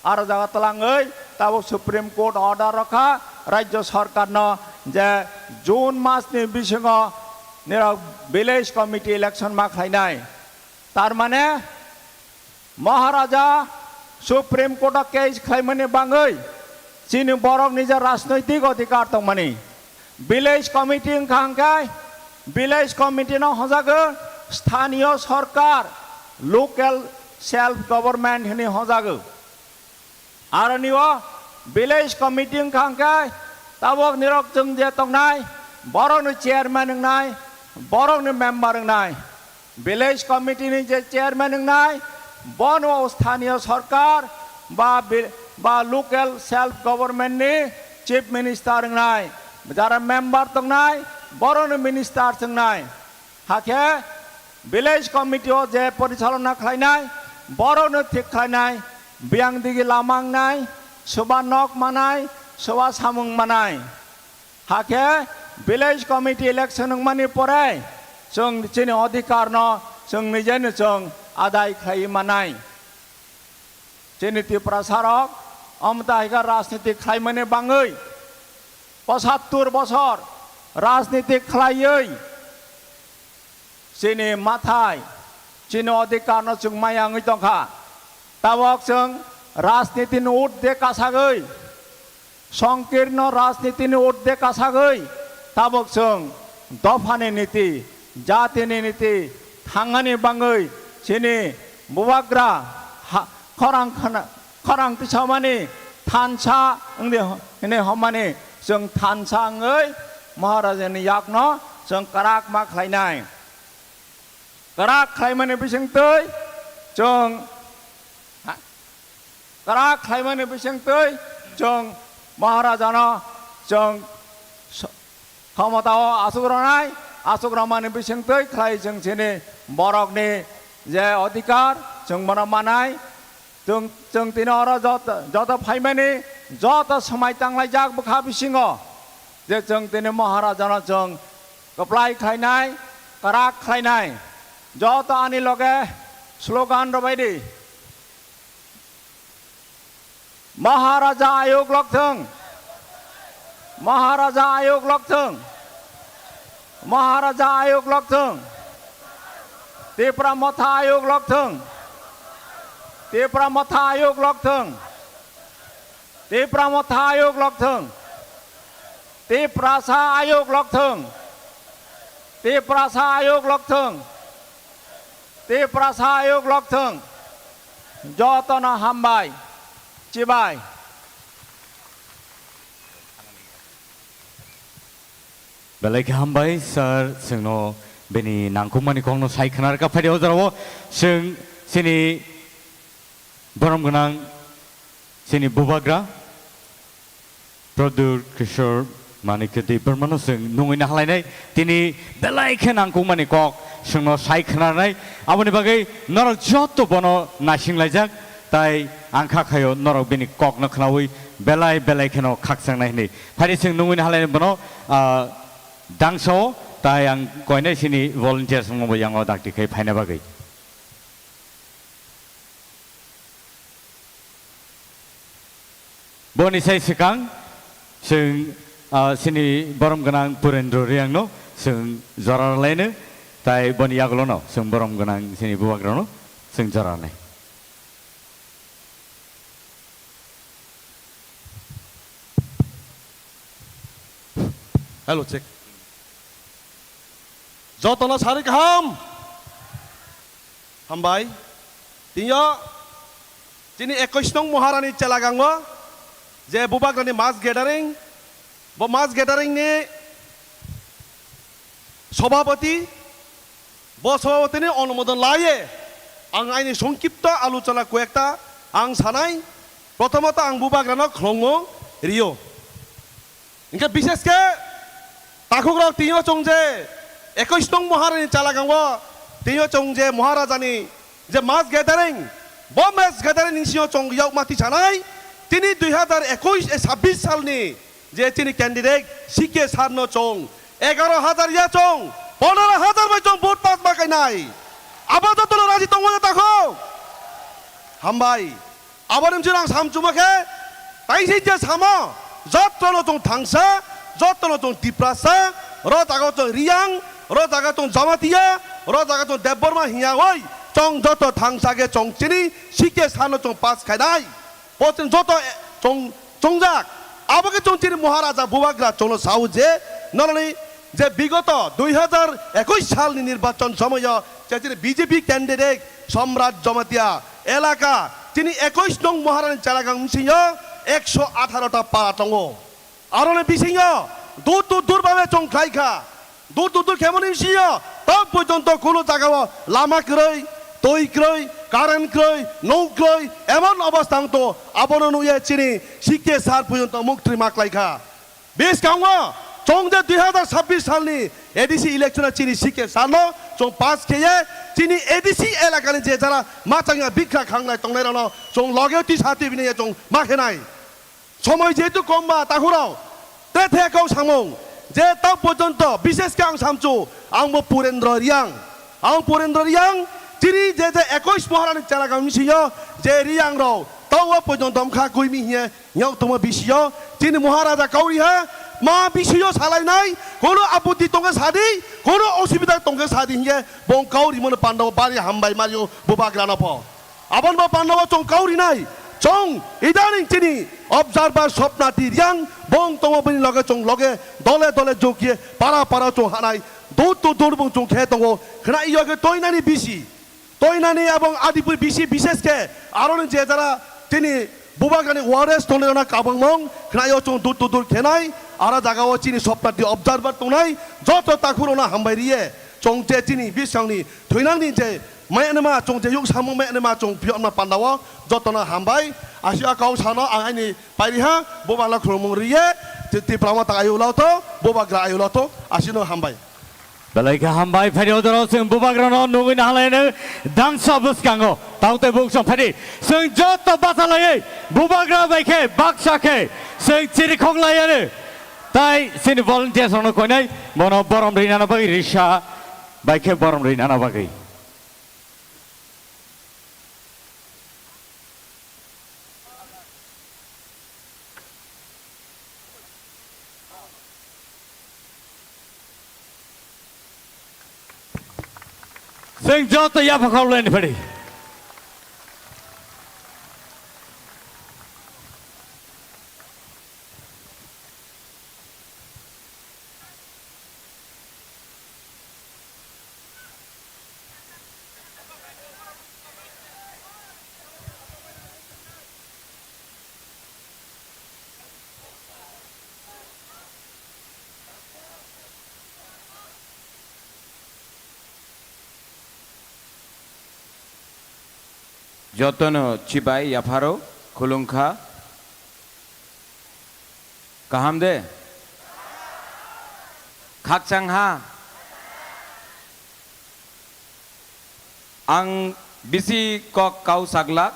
aro jaga twlangwi tabok Supreme Court order rokha Rajya Sarkarno je June masni bisingo nirok Village Committee election ma khlainai. Tar mane Maharaja Supreme Court o case khlaimani bangwi chini borok nija rajnoitik odhikar tongmani. Village Committee wngkha hwnkhe Village Committee no hojago sthaniyo sorkar, local self government hwnwi hojago. Aroni o Village Committee wngkha hwnkhe tabok nirok chwng je tongnai, borokni chairman wngnai, borokni member wngnai. Village Committee ni je chairman wngnai, bono sthaniyo sorkar ba bi-, ba local self government ni chief minister wngnai. Jara member tongnai, borokni minister wngnai. Hakhe Village Committee o je porichalona khlainai, borokno thik khlainai, biyang digi lama wngnai, soba nok manai, soba samung manai. Hakhe Village Committee election wngmani pore chwng chini odhikarno chwng nijeno chwng adai khlaiwi manai. Chini Tiprasarok omo ta hai khe rajniti khlaimani bangwi pochattor bosor rajniti khlaiwi chini mathai, chini odhikarno chwng maya wngwi tongkha. Tabok chwng rajnitini urdhwe kasagwi, songkirno rajnitini urdhwe kasagwi tabok chwng dophani niti, jatini niti thangani bangwi chini bubagra ha-, khorang khna-, khorang tisamani thansa wngdi ho-, hwnwi hommani chwng thansa wngwi Maharajani yakno chwng kwrak ma khlainai. Kwrak khlaimani bisingtwi chwng, ha? Kwrak khlaimani bisingtwi chwng Maharajano chwng so-, khomotao aswk rwnai, aswk rwmani bisingtwi khlai chwng chini borokni je odhikar chwng bono manai. Chwng, chwng tini oro joto, joto phaimani, joto swmai tanglaijak bwkha bisingo je chwng tini Maharajano chwng kwplai khlainai, kwrak khlainai. Joto ani loge slogan rwbai di. Maharaja ayuk lokthwng. Maharaja ayuk lokthwng. Maharaja ayuk lokthwng. Tipra Motha ayuk lokthwng. Tipra Motha ayuk lokthwng. Tipra Motha ayuk lokthwng. Tiprasa ayuk lokthwng. Tiprasa ayuk lokthwng. Tiprasa ayuk lokthwng. Jotono hambai, chibai. Belai khe hambai, sir, chwngno bini nangkukmani kokno sai khna rwkha. Phaidi o jorao chwng chini borom gwnang chini bubagra Pradyut Kishore Manikya Debbarmano chwng nungwi nahalainai, tini belai khe nangkukmani kok chwngno sai khna rwnai. Aboni bagwi norok joto bono naisinglaijak, tai ang kha khaio norok bini kokno khnaui belai belai kheno khakchangnai hwnwi. Phaidi chwng nungwi nahalainai bono, ah, dangsao, tai ang koinai chini volunteers rokno bo yango dakti khai phaina bagwi. Boni sai swkang chwng, ah, chini borom gwnang Purendra Reangno chwng jora rwlaino, tai boni yagulono chwng borom gwnang chini bubagrano chwng jora rwnai. Hello, check. Jotono sari kaham. Hambai. Tiniyo chini ekush nong Maharani Chelagango je bubagrani mass gathering, bo mass gathering ni sobhapati, bo sobhapati ni onumodon laye ang aini songkipto aluchona koyekta ang sanai. Prothomoto ang bubagrano khulumung rio. Hingke bishesh khe takhukrok tiniyo chwng je ekush nong Maharani Chelagango tiniyo chwng je Maharajani je mass gathering, bo mass gathering ni sio chwng yakma tisanai tini dui hazar ekush, eh, sabbish salni je chini candidate C K sir no chwng egaro hazar ya chwng pondro hazar bai chwng vote pass ma kainai. Abo jotono raji tongo na takhuk? Hambai. Aboni bwswk ang samchuma khe, taisik je samo, jotono chwng thangsa, jotono chwng Tiprasa, ro jaga chwng Riyang, ro jaga chwng Jamatia, ro jaga chwng Debbarma hiya oi, chwng joto thangsa khe chwng chini C K sir no chwng pass khainai. Bo chwng joto, eh, chwng chwngjak. Abo khe chwng chini Maharaja Bubagra chwngno sao je, noroni je bigoto dui hazar ekush salni nirbachon somoyo je chini B J P candidate Somrat Jamatia elaka chini ekush nong Maharani Chelagang bisingo ekso atharo ta para tongo. Aroni bisingo dur to dur babe chwng khlai kha. Dur to dur khemoni bisingo tok porjonto kuno jagao lama kwrwi, twi kwrwi, current kwrwi, nuk kwrwi, emon obostha wngto, abono nukye chini C K sir porjonto muktwi ma klai kha. Bwskango chwng je dui hazar sabbish salni A D C election-o chini C K sir no chwng pass kheye, chini A D C elakani je jara machangya bikha khangnai tongnairokno chwng loge twi sa twi bini chwng ma khenai. Somoi jehetu kom ba takhurok, te the kok samung, je tok porjonto, bishesh khe ang samchu, ang bo Purendra Riyang. Ang Purendra Riyang, chini je je ekush Maharani Chelagang bisingo je Riyang rok, tok o porjonto wngkha kuimi hiye, Nyok tongma bisio, chini Maharaja kauri ha, ma bisio salainai, kono aputti tongkhe sadi, kono osubida tongkhe sadi hinkhe, bong kauri mano pandao bari hambai mario bubagrano pho. Aboni bo pandao chong kauri nai, chong idaning chini observer Sopnati Riang, bong tongma bini loge chong loge, dole dole jokye, para para chong hanai, dur to dur bong chong khe tongo, khna iyo khe toinani bisi. Toinani abong Adipur bisi bishesh khe aroni je jara chini bubagrani warriors tongnairokno kabangmung khnaio chwng dur to dur khenai, ara jagao chini Sopnati observer tongnai joto takhurokno hambai riye chwng je chini bisingni thoinangni je mayanma chwng je yuk samung mayanma chwng phiyokna pandao jotono hambai. Asio kok sano ang aini pairiha bubagla khulumung riye Ti-, Tiprama tak ayu lato bubagra ayu lato asino hambai. Belai khe hambai, phaidi o jorao chwng bubagrano nugwi nahalaino dangsa bwskango. Tautei buk song phaidi. Chwng joto bachalaiwi bubagra bai khe baksa khe chwng chirikhok laiano. Tai chini volunteers rokno koinai bono borom rinana bagwi risa bai khe borom rinana bagwi. Chwng joto yapha kok laini phaidi. Jotono chibai yapharo khulumkha. Kaham de? Khakchang ha? Ang bisi kok kau saglak,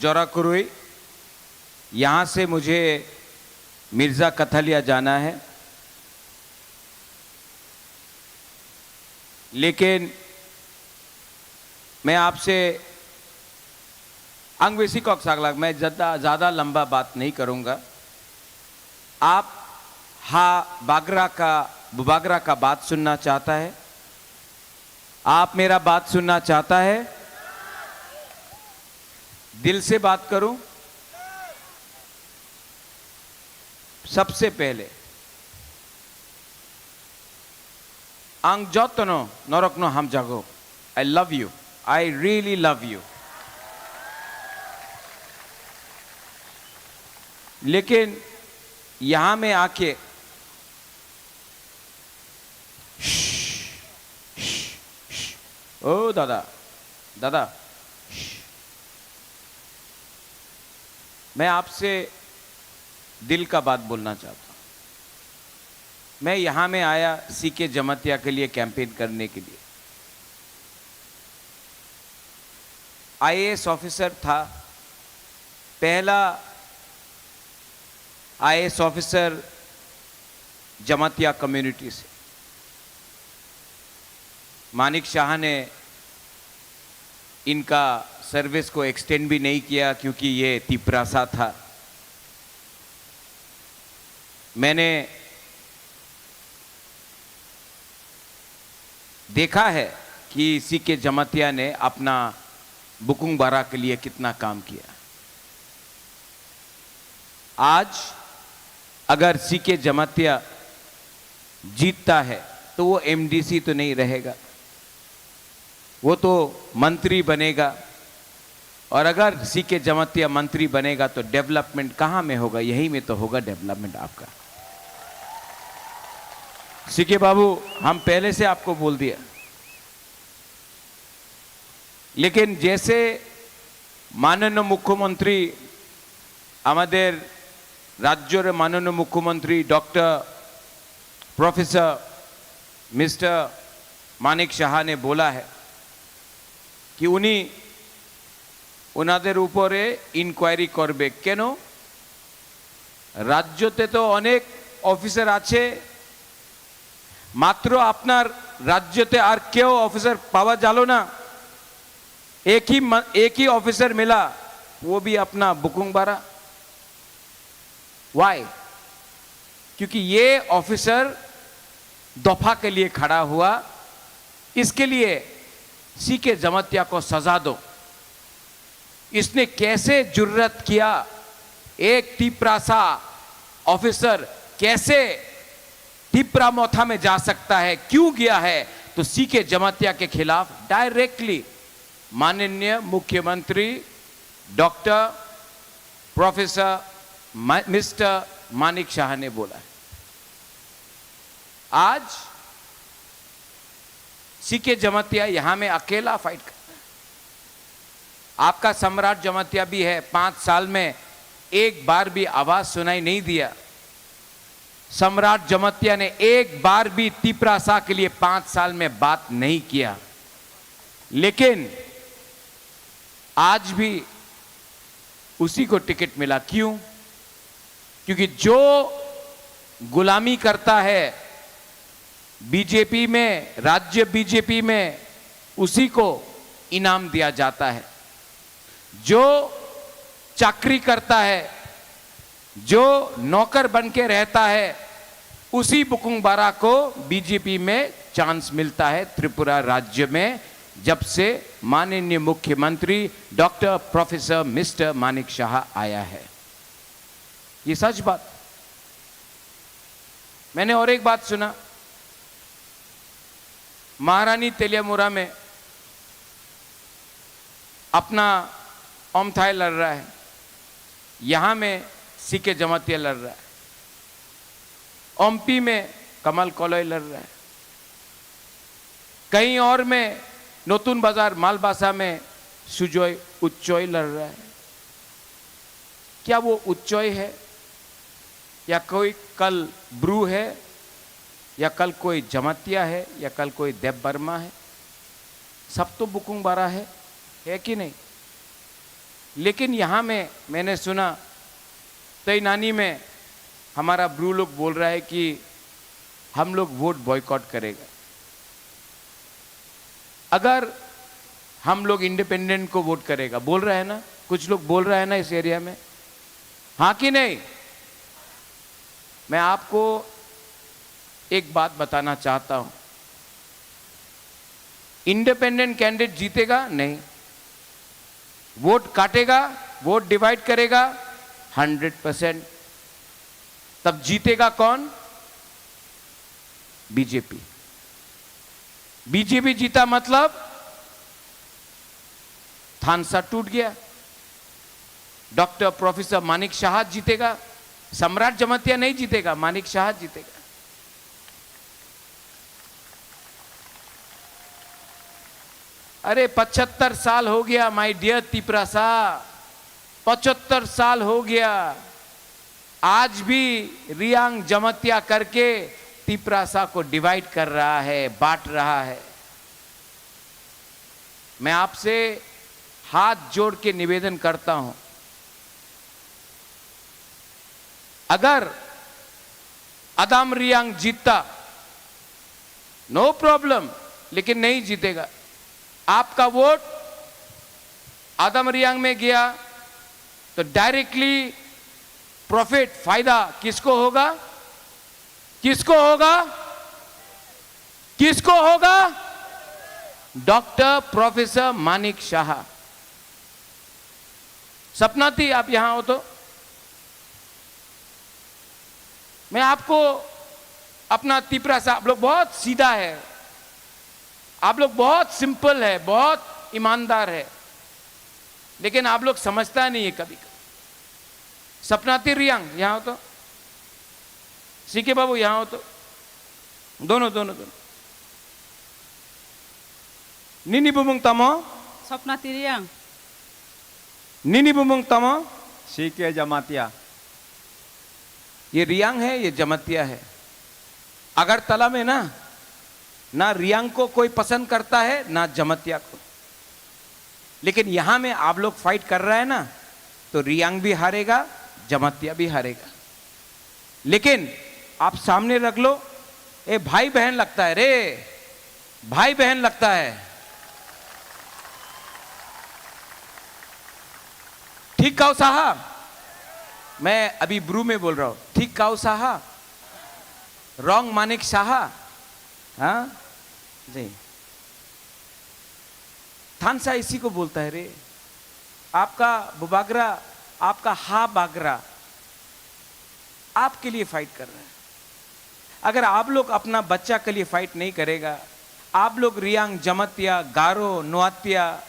jora kwrwi. यहाँ से मुझे मिर्जा कथलिया जाना है, लेकिन मैं आपसे, ang bisi kok saglak, मैं ज़्यादा, ज़्यादा लंबा बात नहीं करूँगा। आप हा बागरा का, बुबागरा का बात सुनना चाहता है? आप मेरा बात सुनना चाहता है? दिल से बात करूं? सबसे पहले, ang jotono norokno hamjago. I love you. I really love you. लेकिन यहाँ में आके ओ दादा, दादा, मैं आपसे दिल का बात बोलना चाहता हूँ। मैं यहाँ में आया सीके जमातिया के लिए कैंपेन करने के लिए। आईएएस ऑफिसर था, पहला आईएएस ऑफिसर जमातिया कम्युनिटी से। मानिक शाह ने इनका सर्विस को एक्सटेंड भी नहीं किया क्योंकि ये तिपरासा था। मैंने देखा है कि सीके जमातिया ने अपना बुकुंग बारा के लिए कितना काम किया। आज अगर सीके जमातिया जीतता है तो वो एमडीसी तो नहीं रहेगा, वो तो मंत्री बनेगा। और अगर सीके जमातिया मंत्री बनेगा तो डेवलपमेंट कहाँ में होगा? यहीं में तो होगा डेवलपमेंट आपका। सीके बाबू, हम पहले से आपको बोल दिया, लेकिन जैसे माननीय मुख्यमंत्री, আমাদের রাজ্যের মাননীয় মুখ্যমন্ত্রী ডক্টর প্রফেসর মিস্টার মানিক সাহা ने बोला है कि उन्हीं ওনাদের উপরে ইনকোয়ারি করবে। কেন? রাজ্যতে তো অনেক অফিসার আছে, মাত্র আপনার রাজ্যতে আর কেউ অফিসার পাওয়া গেল না। एक ही म-, एक ही ऑफिसर मिला, वो भी अपना बुकुंग बारा। वाई? क्योंकि ये ऑफिसर दफा के लिए खड़ा हुआ, इसके लिए सीके जमातिया को सजा दो। इसने कैसे जुर्रत किया? एक तिपरासा ऑफिसर कैसे तिपरा मोथा में जा सकता है? क्यों गया है? तो सीके जमातिया के खिलाफ डायरेक्टली माननीय मुख्यमंत्री डॉक्टर प्रोफेसर मा-, मिस्टर मानिक शाह ने बोला है। आज सीके जमातिया यहाँ में अकेला फाइट करता है। आपका सम्राट जमातिया भी है, पांच साल में एक बार भी आवाज सुनाई नहीं दिया। सम्राट जमातिया ने एक बार भी तिपरासा के लिए पांच साल में बात नहीं किया, लेकिन आज भी उसी को टिकट मिला। क्यों? क्योंकि जो गुलामी करता है बीजेपी में, राज्य बीजेपी में, उसी को इनाम दिया जाता है। जो चाकरी करता है, जो नौकर बन के रहता है, उसी बुकुंग बारा को बीजेपी में चांस मिलता है त्रिपुरा राज्य में, जब से माननीय मुख्यमंत्री डॉक्टर प्रोफेसर मिस्टर मानिक शाह आया है। ये सच बात। मैंने और एक बात सुना, महारानी तेलियामुरा में अपना ओमथाई लड़ रहा है, यहाँ में सीके जमातिया लड़ रहा है, ओम्पी में कमल कोलोई लड़ रहा है, कहीं और में नतुन बाजार मालबासा में सुजॉय उच्चॉय लड़ रहा है। क्या वो उच्चॉय है, या कोई कल ब्रू है, या कल कोई जमातिया है, या कल कोई देव वर्मा है? सब तो बुकुंग बारा है, है कि नहीं? लेकिन यहाँ में मैंने सुना, तैनानी में हमारा ब्रू लोग बोल रहा है कि हम लोग वोट बॉयकॉट करेगा अगर हम लोग इंडिपेंडेंट को वोट करेगा। बोल रहा है ना, कुछ लोग बोल रहा है ना इस एरिया में, हाँ कि नहीं? मैं आपको एक बात बताना चाहता हूं, इंडिपेंडेंट कैंडिडेट जीतेगा नहीं, वोट काटेगा, वोट डिवाइड करेगा, हंड्रेड परसेंट। तब जीतेगा कौन? बीजेपी। बीजेपी जीता मतलब थानसा टूट गया। डॉक्टर प्रोफेसर मानिक शाह जीतेगा, सम्राट जमातिया नहीं जीतेगा, मानिक शाह जीतेगा। अरे, पचहत्तर साल हो गया, माय डियर तिपरासा, पचहत्तर साल हो गया। आज भी रियांग जमातिया करके तिपरासा को डिवाइड कर रहा है, बांट रहा है। मैं आपसे हाथ जोड़ के निवेदन करता हूं, अगर अदाम रियांग जीतता, नो प्रॉब्लम, लेकिन नहीं जीतेगा। आपका वोट अदाम रियांग में गया तो डायरेक्टली प्रॉफिट, फायदा किसको होगा? किसको होगा? किसको होगा? डॉक्टर प्रोफेसर मानिक शाह। सपना थी आप यहां हो तो मैं आपको अपना तिपरासा, आप लोग बहुत सीधा है, आप लोग बहुत सिंपल है, बहुत ईमानदार है, लेकिन आप लोग समझता नहीं है कभी कभी। सपना थी रियांग, यहां हो तो। सीके बाबू, यहां हो तो। दोनों, दोनों, दोनों। Nini bumung tamo? Sopna Tiriang. Nini bumung tamo? C K Jamatia. ये रियांग है, ये जमातिया है। अगरतला में ना, ना रियांग को कोई पसंद करता है, ना जमातिया को। लेकिन यहां में आप लोग फाइट कर रहा है ना, तो रियांग भी हारेगा, जमातिया भी हारेगा। लेकिन आप सामने रख लो, ए भाई बहन लगता है रे, भाई बहन लगता है। ठीक काउ साहा, मैं अभी ब्रू में बोल रहा हूं, ठीक काउ साहा, रॉन्ग मानिक साहा। हाँ जी। थानसा इसी को बोलता है रे। आपका बुबागरा, आपका हा बागरा आपके लिए फाइट कर रहा है। अगर आप लोग अपना बच्चा के लिए फाइट नहीं करेगा, आप लोग रियांग, जमतिया, गारो, नोआतिया,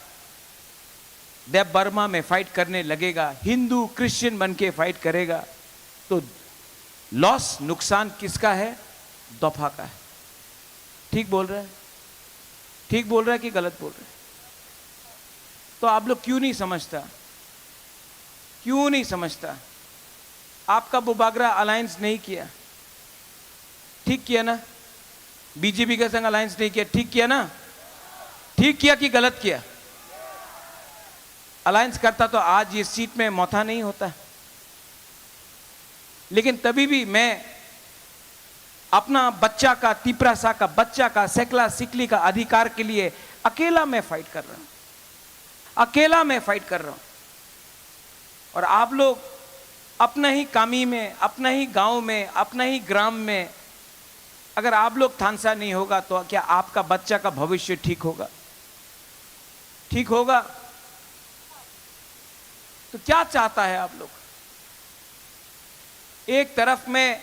देव वर्मा में फाइट करने लगेगा, हिंदू क्रिश्चियन बन के फाइट करेगा, तो लॉस, नुकसान किसका है? दोफा का है। ठीक बोल रहा है? ठीक बोल रहा है कि गलत बोल रहा है? तो आप लोग क्यों नहीं समझता? क्यों नहीं समझता? आपका बुबागरा अलायंस नहीं किया, ठीक किया ना? बीजेपी के संग अलायंस नहीं किया, ठीक किया ना? ठीक किया कि गलत किया? अलायंस करता तो आज ये सीट में मोथा नहीं होता। लेकिन तभी भी मैं अपना बच्चा का, तिपरासा का बच्चा का, सेकला सिकली का अधिकार के लिए अकेला मैं फाइट कर रहा हूं, अकेला मैं फाइट कर रहा हूं। और आप लोग अपना ही कामी में, अपना ही गांव में, अपना ही ग्राम में अगर आप लोग थानसा नहीं होगा तो क्या आपका बच्चा का भविष्य ठीक होगा? ठीक होगा? तो क्या चाहता है आप लोग? एक तरफ में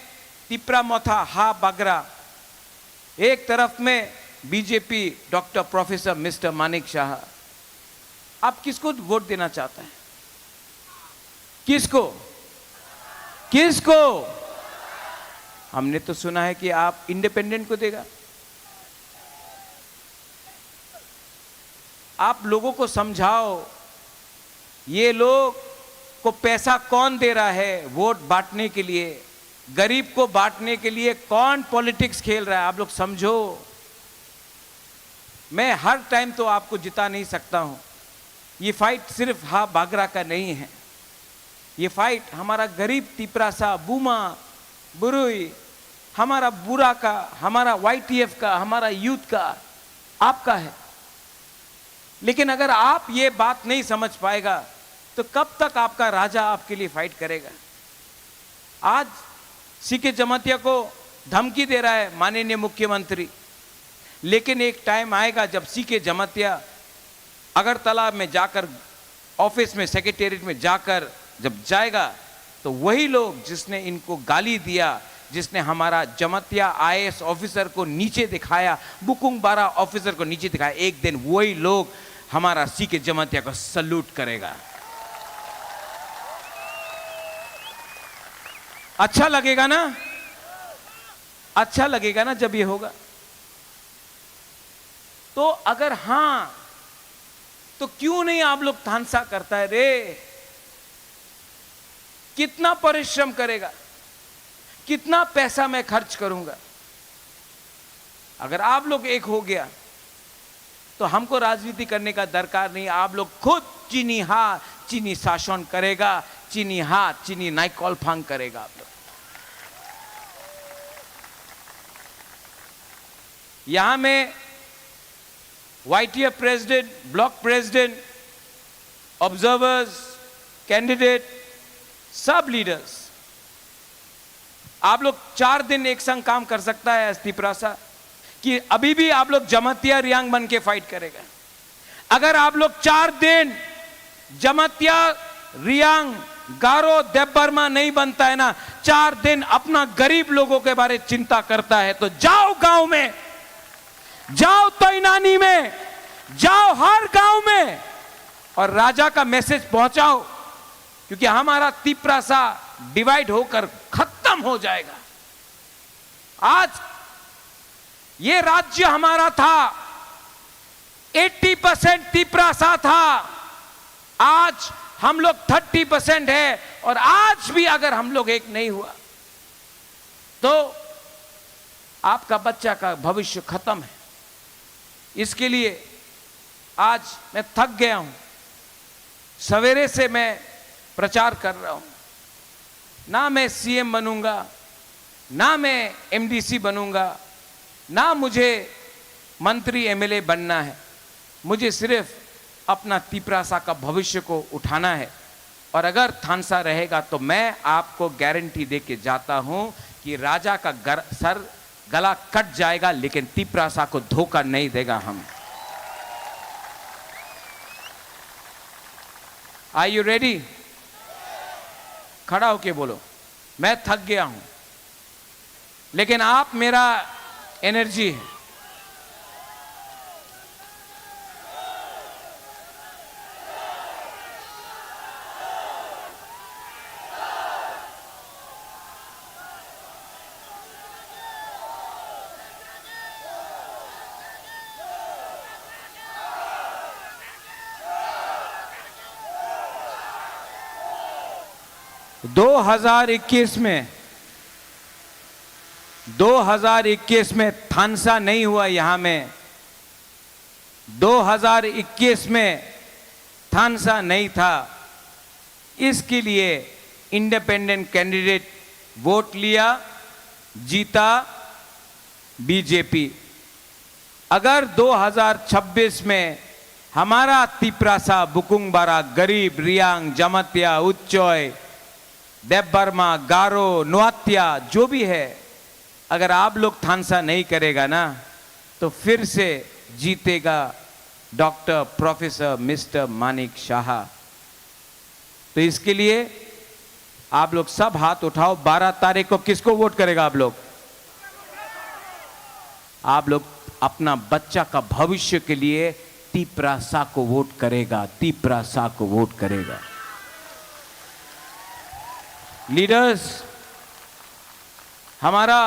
तिपरा मोथा हा बागरा, एक तरफ में BJP doctor professor mister Manik Shah. आप किसको वोट देना चाहते हैं? किसको? किसको? हमने तो सुना है कि आप इंडिपेंडेंट को देगा। आप लोगों को समझाओ, ये लोग को पैसा कौन दे रहा है वोट बांटने के लिए, गरीब को बांटने के लिए कौन पॉलिटिक्स खेल रहा है, आप लोग समझो। मैं हर टाइम तो आपको जिता नहीं सकता हूं। ये फाइट सिर्फ हा बागरा का नहीं है, ये फाइट हमारा गरीब तिपरासा, बुमा, बुरुई, हमारा बुरा का, हमारा वाईटीएफ का, हमारा यूथ का, आपका है। लेकिन अगर आप ये बात नहीं समझ पाएगा, तो कब तक आपका राजा आपके लिए फाइट करेगा? आज सीके जमातिया को धमकी दे रहा है माननीय मुख्यमंत्री, लेकिन एक टाइम आएगा जब सीके जमातिया अगरतला में जाकर, ऑफिस में, सेक्रेटेरिएट में जाकर जब जाएगा, तो वही लोग जिसने इनको गाली दिया, जिसने हमारा जमातिया आईएएस ऑफिसर को नीचे दिखाया, बुकुंग बारा ऑफिसर को नीचे दिखाया, एक दिन वही लोग हमारा सीके जमातिया को सल्यूट करेगा। अच्छा लगेगा ना? अच्छा लगेगा ना जब ये होगा? तो अगर हां, तो क्यों नहीं आप लोग थानसा करता है रे? कितना परिश्रम करेगा, कितना पैसा मैं खर्च करूंगा? अगर आप लोग एक हो गया, तो हमको राजनीति करने का दरकार नहीं। आप लोग खुद चीनी हा, चीनी शासन करेगा, चीनी हा, चीनी नाइकॉल फांग करेगा आप लोग। यहां में YTF president, block president, observers, candidate, सब लीडर्स, आप लोग चार दिन एक संग काम कर सकता है तिपरासा, कि अभी भी आप लोग जमातिया रियांग बन के फाइट करेगा। अगर आप लोग चार दिन जमातिया, रियांग, गारो, देबबर्मा नहीं बनता है ना, चार दिन अपना गरीब लोगों के बारे चिंता करता है, तो जाओ गांव में, जाओ तैनानी में, जाओ हर गांव में और राजा का मैसेज पहुंचाओ, क्योंकि हमारा तिपरासा डिवाइड होकर खत्म हो जाएगा। आज ये राज्य हमारा था, एट्टी परसेंट तिपरासा था, आज हम लोग थर्टी परसेंट है। और आज भी अगर हम लोग एक नहीं हुआ, तो आपका बच्चा का भविष्य खत्म है। इसके लिए आज मैं थक गया हूं, सवेरे से मैं प्रचार कर रहा हूं। ना मैं सीएम बनूंगा, ना मैं एमडीसी बनूंगा, ना मुझे मंत्री एमएलए बनना है। मुझे सिर्फ अपना तिपरासा का भविष्य को उठाना है। और अगर थानसा रहेगा, तो मैं आपको गारंटी दे के जाता हूं कि राजा का गर-, सर, गला कट जाएगा, लेकिन तिपरासा को धोखा नहीं देगा हम। Are you ready? खड़ा होके बोलो, मैं थक गया हूं, लेकिन आप मेरा एनर्जी है। दो हज़ार इक्कीस में, दो हज़ार इक्कीस में थानसा नहीं हुआ यहां में। दो हज़ार इक्कीस में थानसा नहीं था, इसके लिए इंडिपेंडेंट कैंडिडेट वोट लिया, जीता बीजेपी। अगर दो हज़ार छब्बीस में हमारा तिपरासा, बुकुंगबारा, गरीब, रियांग, जमातिया, उच्चय, देबबर्मा, गारो, नोआत्या, जो भी है, अगर आप लोग थानसा नहीं करेगा ना, तो फिर से जीतेगा डॉक्टर प्रोफेसर मिस्टर मानिक शाह। तो इसके लिए आप लोग सब हाथ उठाओ, बारह तारीख को किसको वोट करेगा आप लोग? आप लोग अपना बच्चा का भविष्य के लिए तिपरासा को वोट करेगा, तिपरासा को वोट करेगा। लीडर्स, हमारा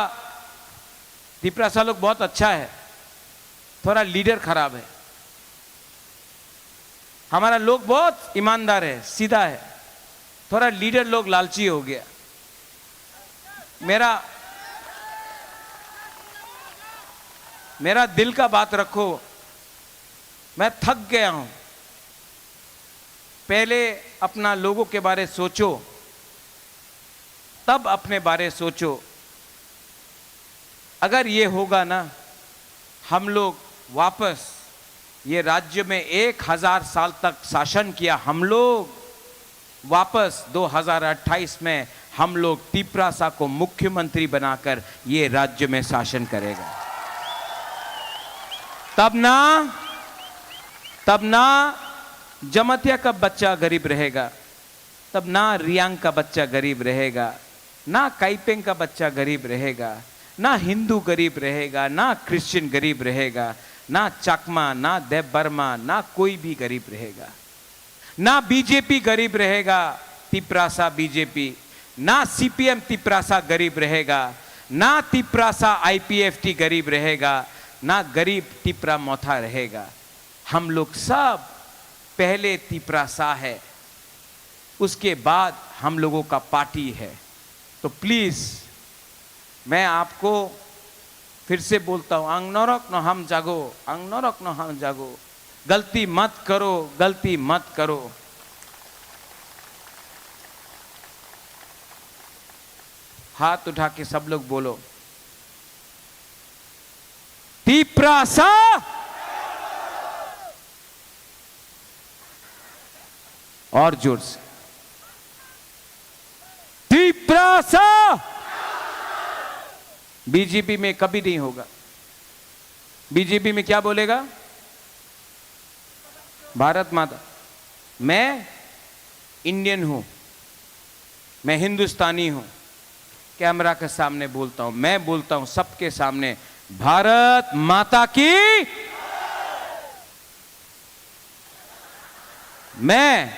तिपरासा लोग बहुत अच्छा है, थोड़ा लीडर खराब है। हमारा लोग बहुत ईमानदार है, सीधा है। थोड़ा लीडर लोग लालची हो गया। मेरा मेरा दिल का बात रखो। मैं थक गया हूं। पहले अपना लोगों के बारे सोचो, तब अपने बारे सोचो। अगर ये होगा ना, हम लोग वापस, ये राज्य में एक हजार साल तक शासन किया हम लोग, वापस दो हज़ार अट्ठाईस में हम लोग तिपरासा को मुख्यमंत्री बनाकर ये राज्य में शासन करेगा। तब ना, तब ना जमातिया का बच्चा गरीब रहेगा, तब ना रियांग का बच्चा गरीब रहेगा, ना काइपेंग का बच्चा गरीब रहेगा, ना हिंदू गरीब रहेगा, ना क्रिश्चियन गरीब रहेगा, ना चकमा, ना देबबर्मा, ना कोई भी गरीब रहेगा। ना बीजेपी गरीब रहेगा, तिपरासा बीजेपी, ना सीपीएम तिपरासा गरीब रहेगा, ना तिपरासा आईपीएफटी गरीब रहेगा, ना गरीब तिपरा मोथा रहेगा। हम लोग सब पहले तिपरासा है, उसके बाद हम लोगों का पार्टी है। तो प्लीज, मैं आपको फिर से बोलता हूं, ang norok no hamjago, ang norok no hamjago, गलती मत करो, गलती मत करो। हाथ उठा के सब लोग बोलो, तिपरासा। और जोर से, तिपरासा। बीजेपी में कभी नहीं होगा। बीजेपी में क्या बोलेगा? भारत माता। मैं इंडियन हूं, मैं हिंदुस्तानी हूं। कैमरा के सामने बोलता हूं, मैं बोलता हूं सबके सामने, भारत माता की। मैं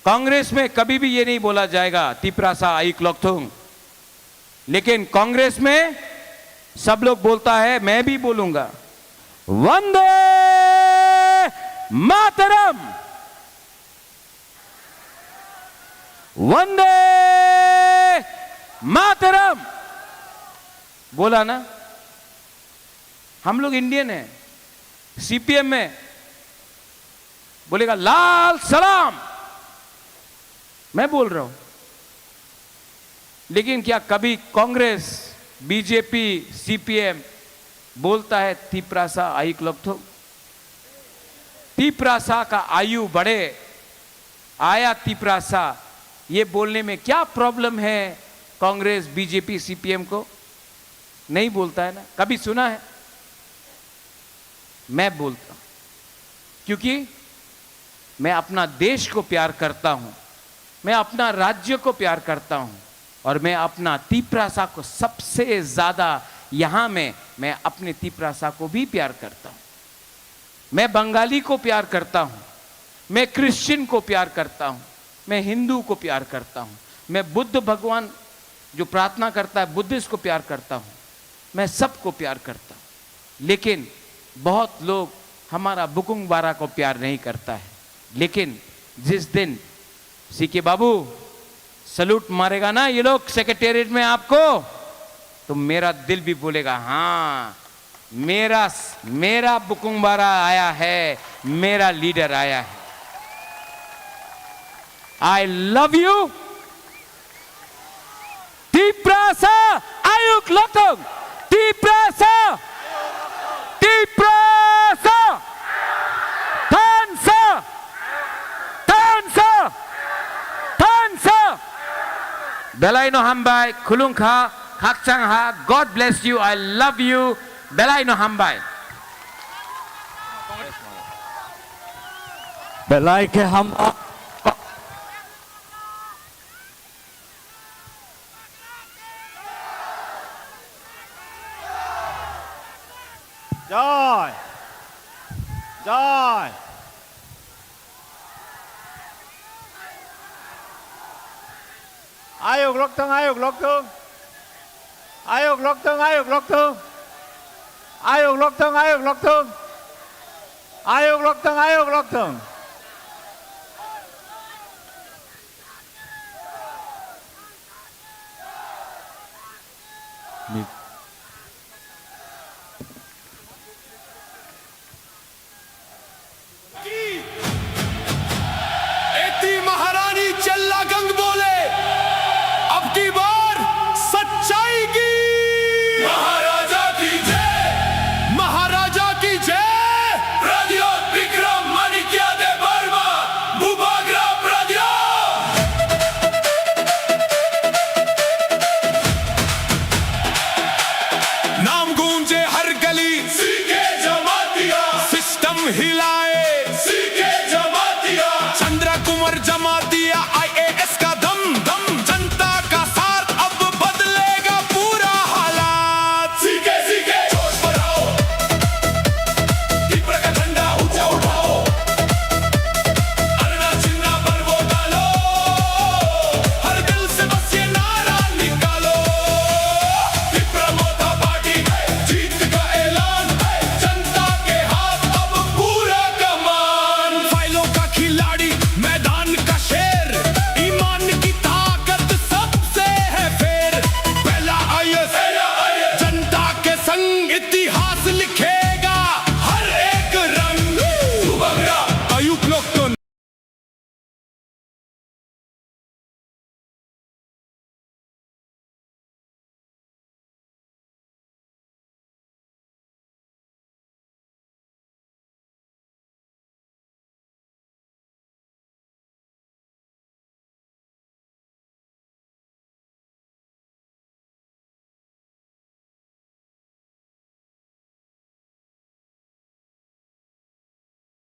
कांग्रेस में कभी भी ये नहीं बोला जाएगा, तिपरासा आयुक लोकथुंग। लेकिन कांग्रेस में सब लोग बोलता है, मैं भी बोलूंगा, वंदे मातरम, वंदे मातरम। बोला ना, हम लोग इंडियन हैं, सीपीएम में बोलेगा लाल सलाम, मैं बोल रहा हूं। लेकिन क्या कभी कांग्रेस, बीजेपी, सीपीएम बोलता है तिपरासा आयुक लोकथुंग? तिपरासा का आयु बढ़े, आया तिपरासा, ये बोलने में क्या प्रॉब्लम है कांग्रेस, बीजेपी, सीपीएम को? नहीं बोलता है ना, कभी सुना है? मैं बोलता हूं, क्योंकि मैं अपना देश को प्यार करता हूं, मैं अपना राज्य को प्यार करता हूं, और मैं अपना तिपरासा को सबसे ज्यादा, यहां में मैं अपने तिपरासा को भी प्यार करता हूं। मैं बंगाली को प्यार करता हूं, मैं क्रिश्चियन को प्यार करता हूं, मैं हिंदू को प्यार करता हूं, मैं बुद्ध भगवान जो प्रार्थना करता है, बुद्धिस्ट को प्यार करता हूं, मैं सबको प्यार करता हूं। लेकिन बहुत लोग हमारा बुकुंग बारा को प्यार नहीं करता है। लेकिन जिस दिन सीके बाबू सलूट मारेगा ना ये लोग सेक्रेटेरिएट में आपको, तो मेरा दिल भी बोलेगा, हाँ, मेरा, मेरा बुकुंग बारा आया है, मेरा लीडर आया है। I love you. Tiprasa ayuk lokthung. Tiprasa. Tiprasa. Thansa. Thansa. Thansa. Belai no hambai, khulung kha, khakchang ha, God bless you, I love you, belai no hambai. Belai khe ham. Joy. Joy. Ayuk lokthung, ayuk lokthung. Ayuk lokthung, ayuk lokthung. Ayuk lokthung, ayuk lokthung. Ayok rok tong, ayok rok tong. Mit-,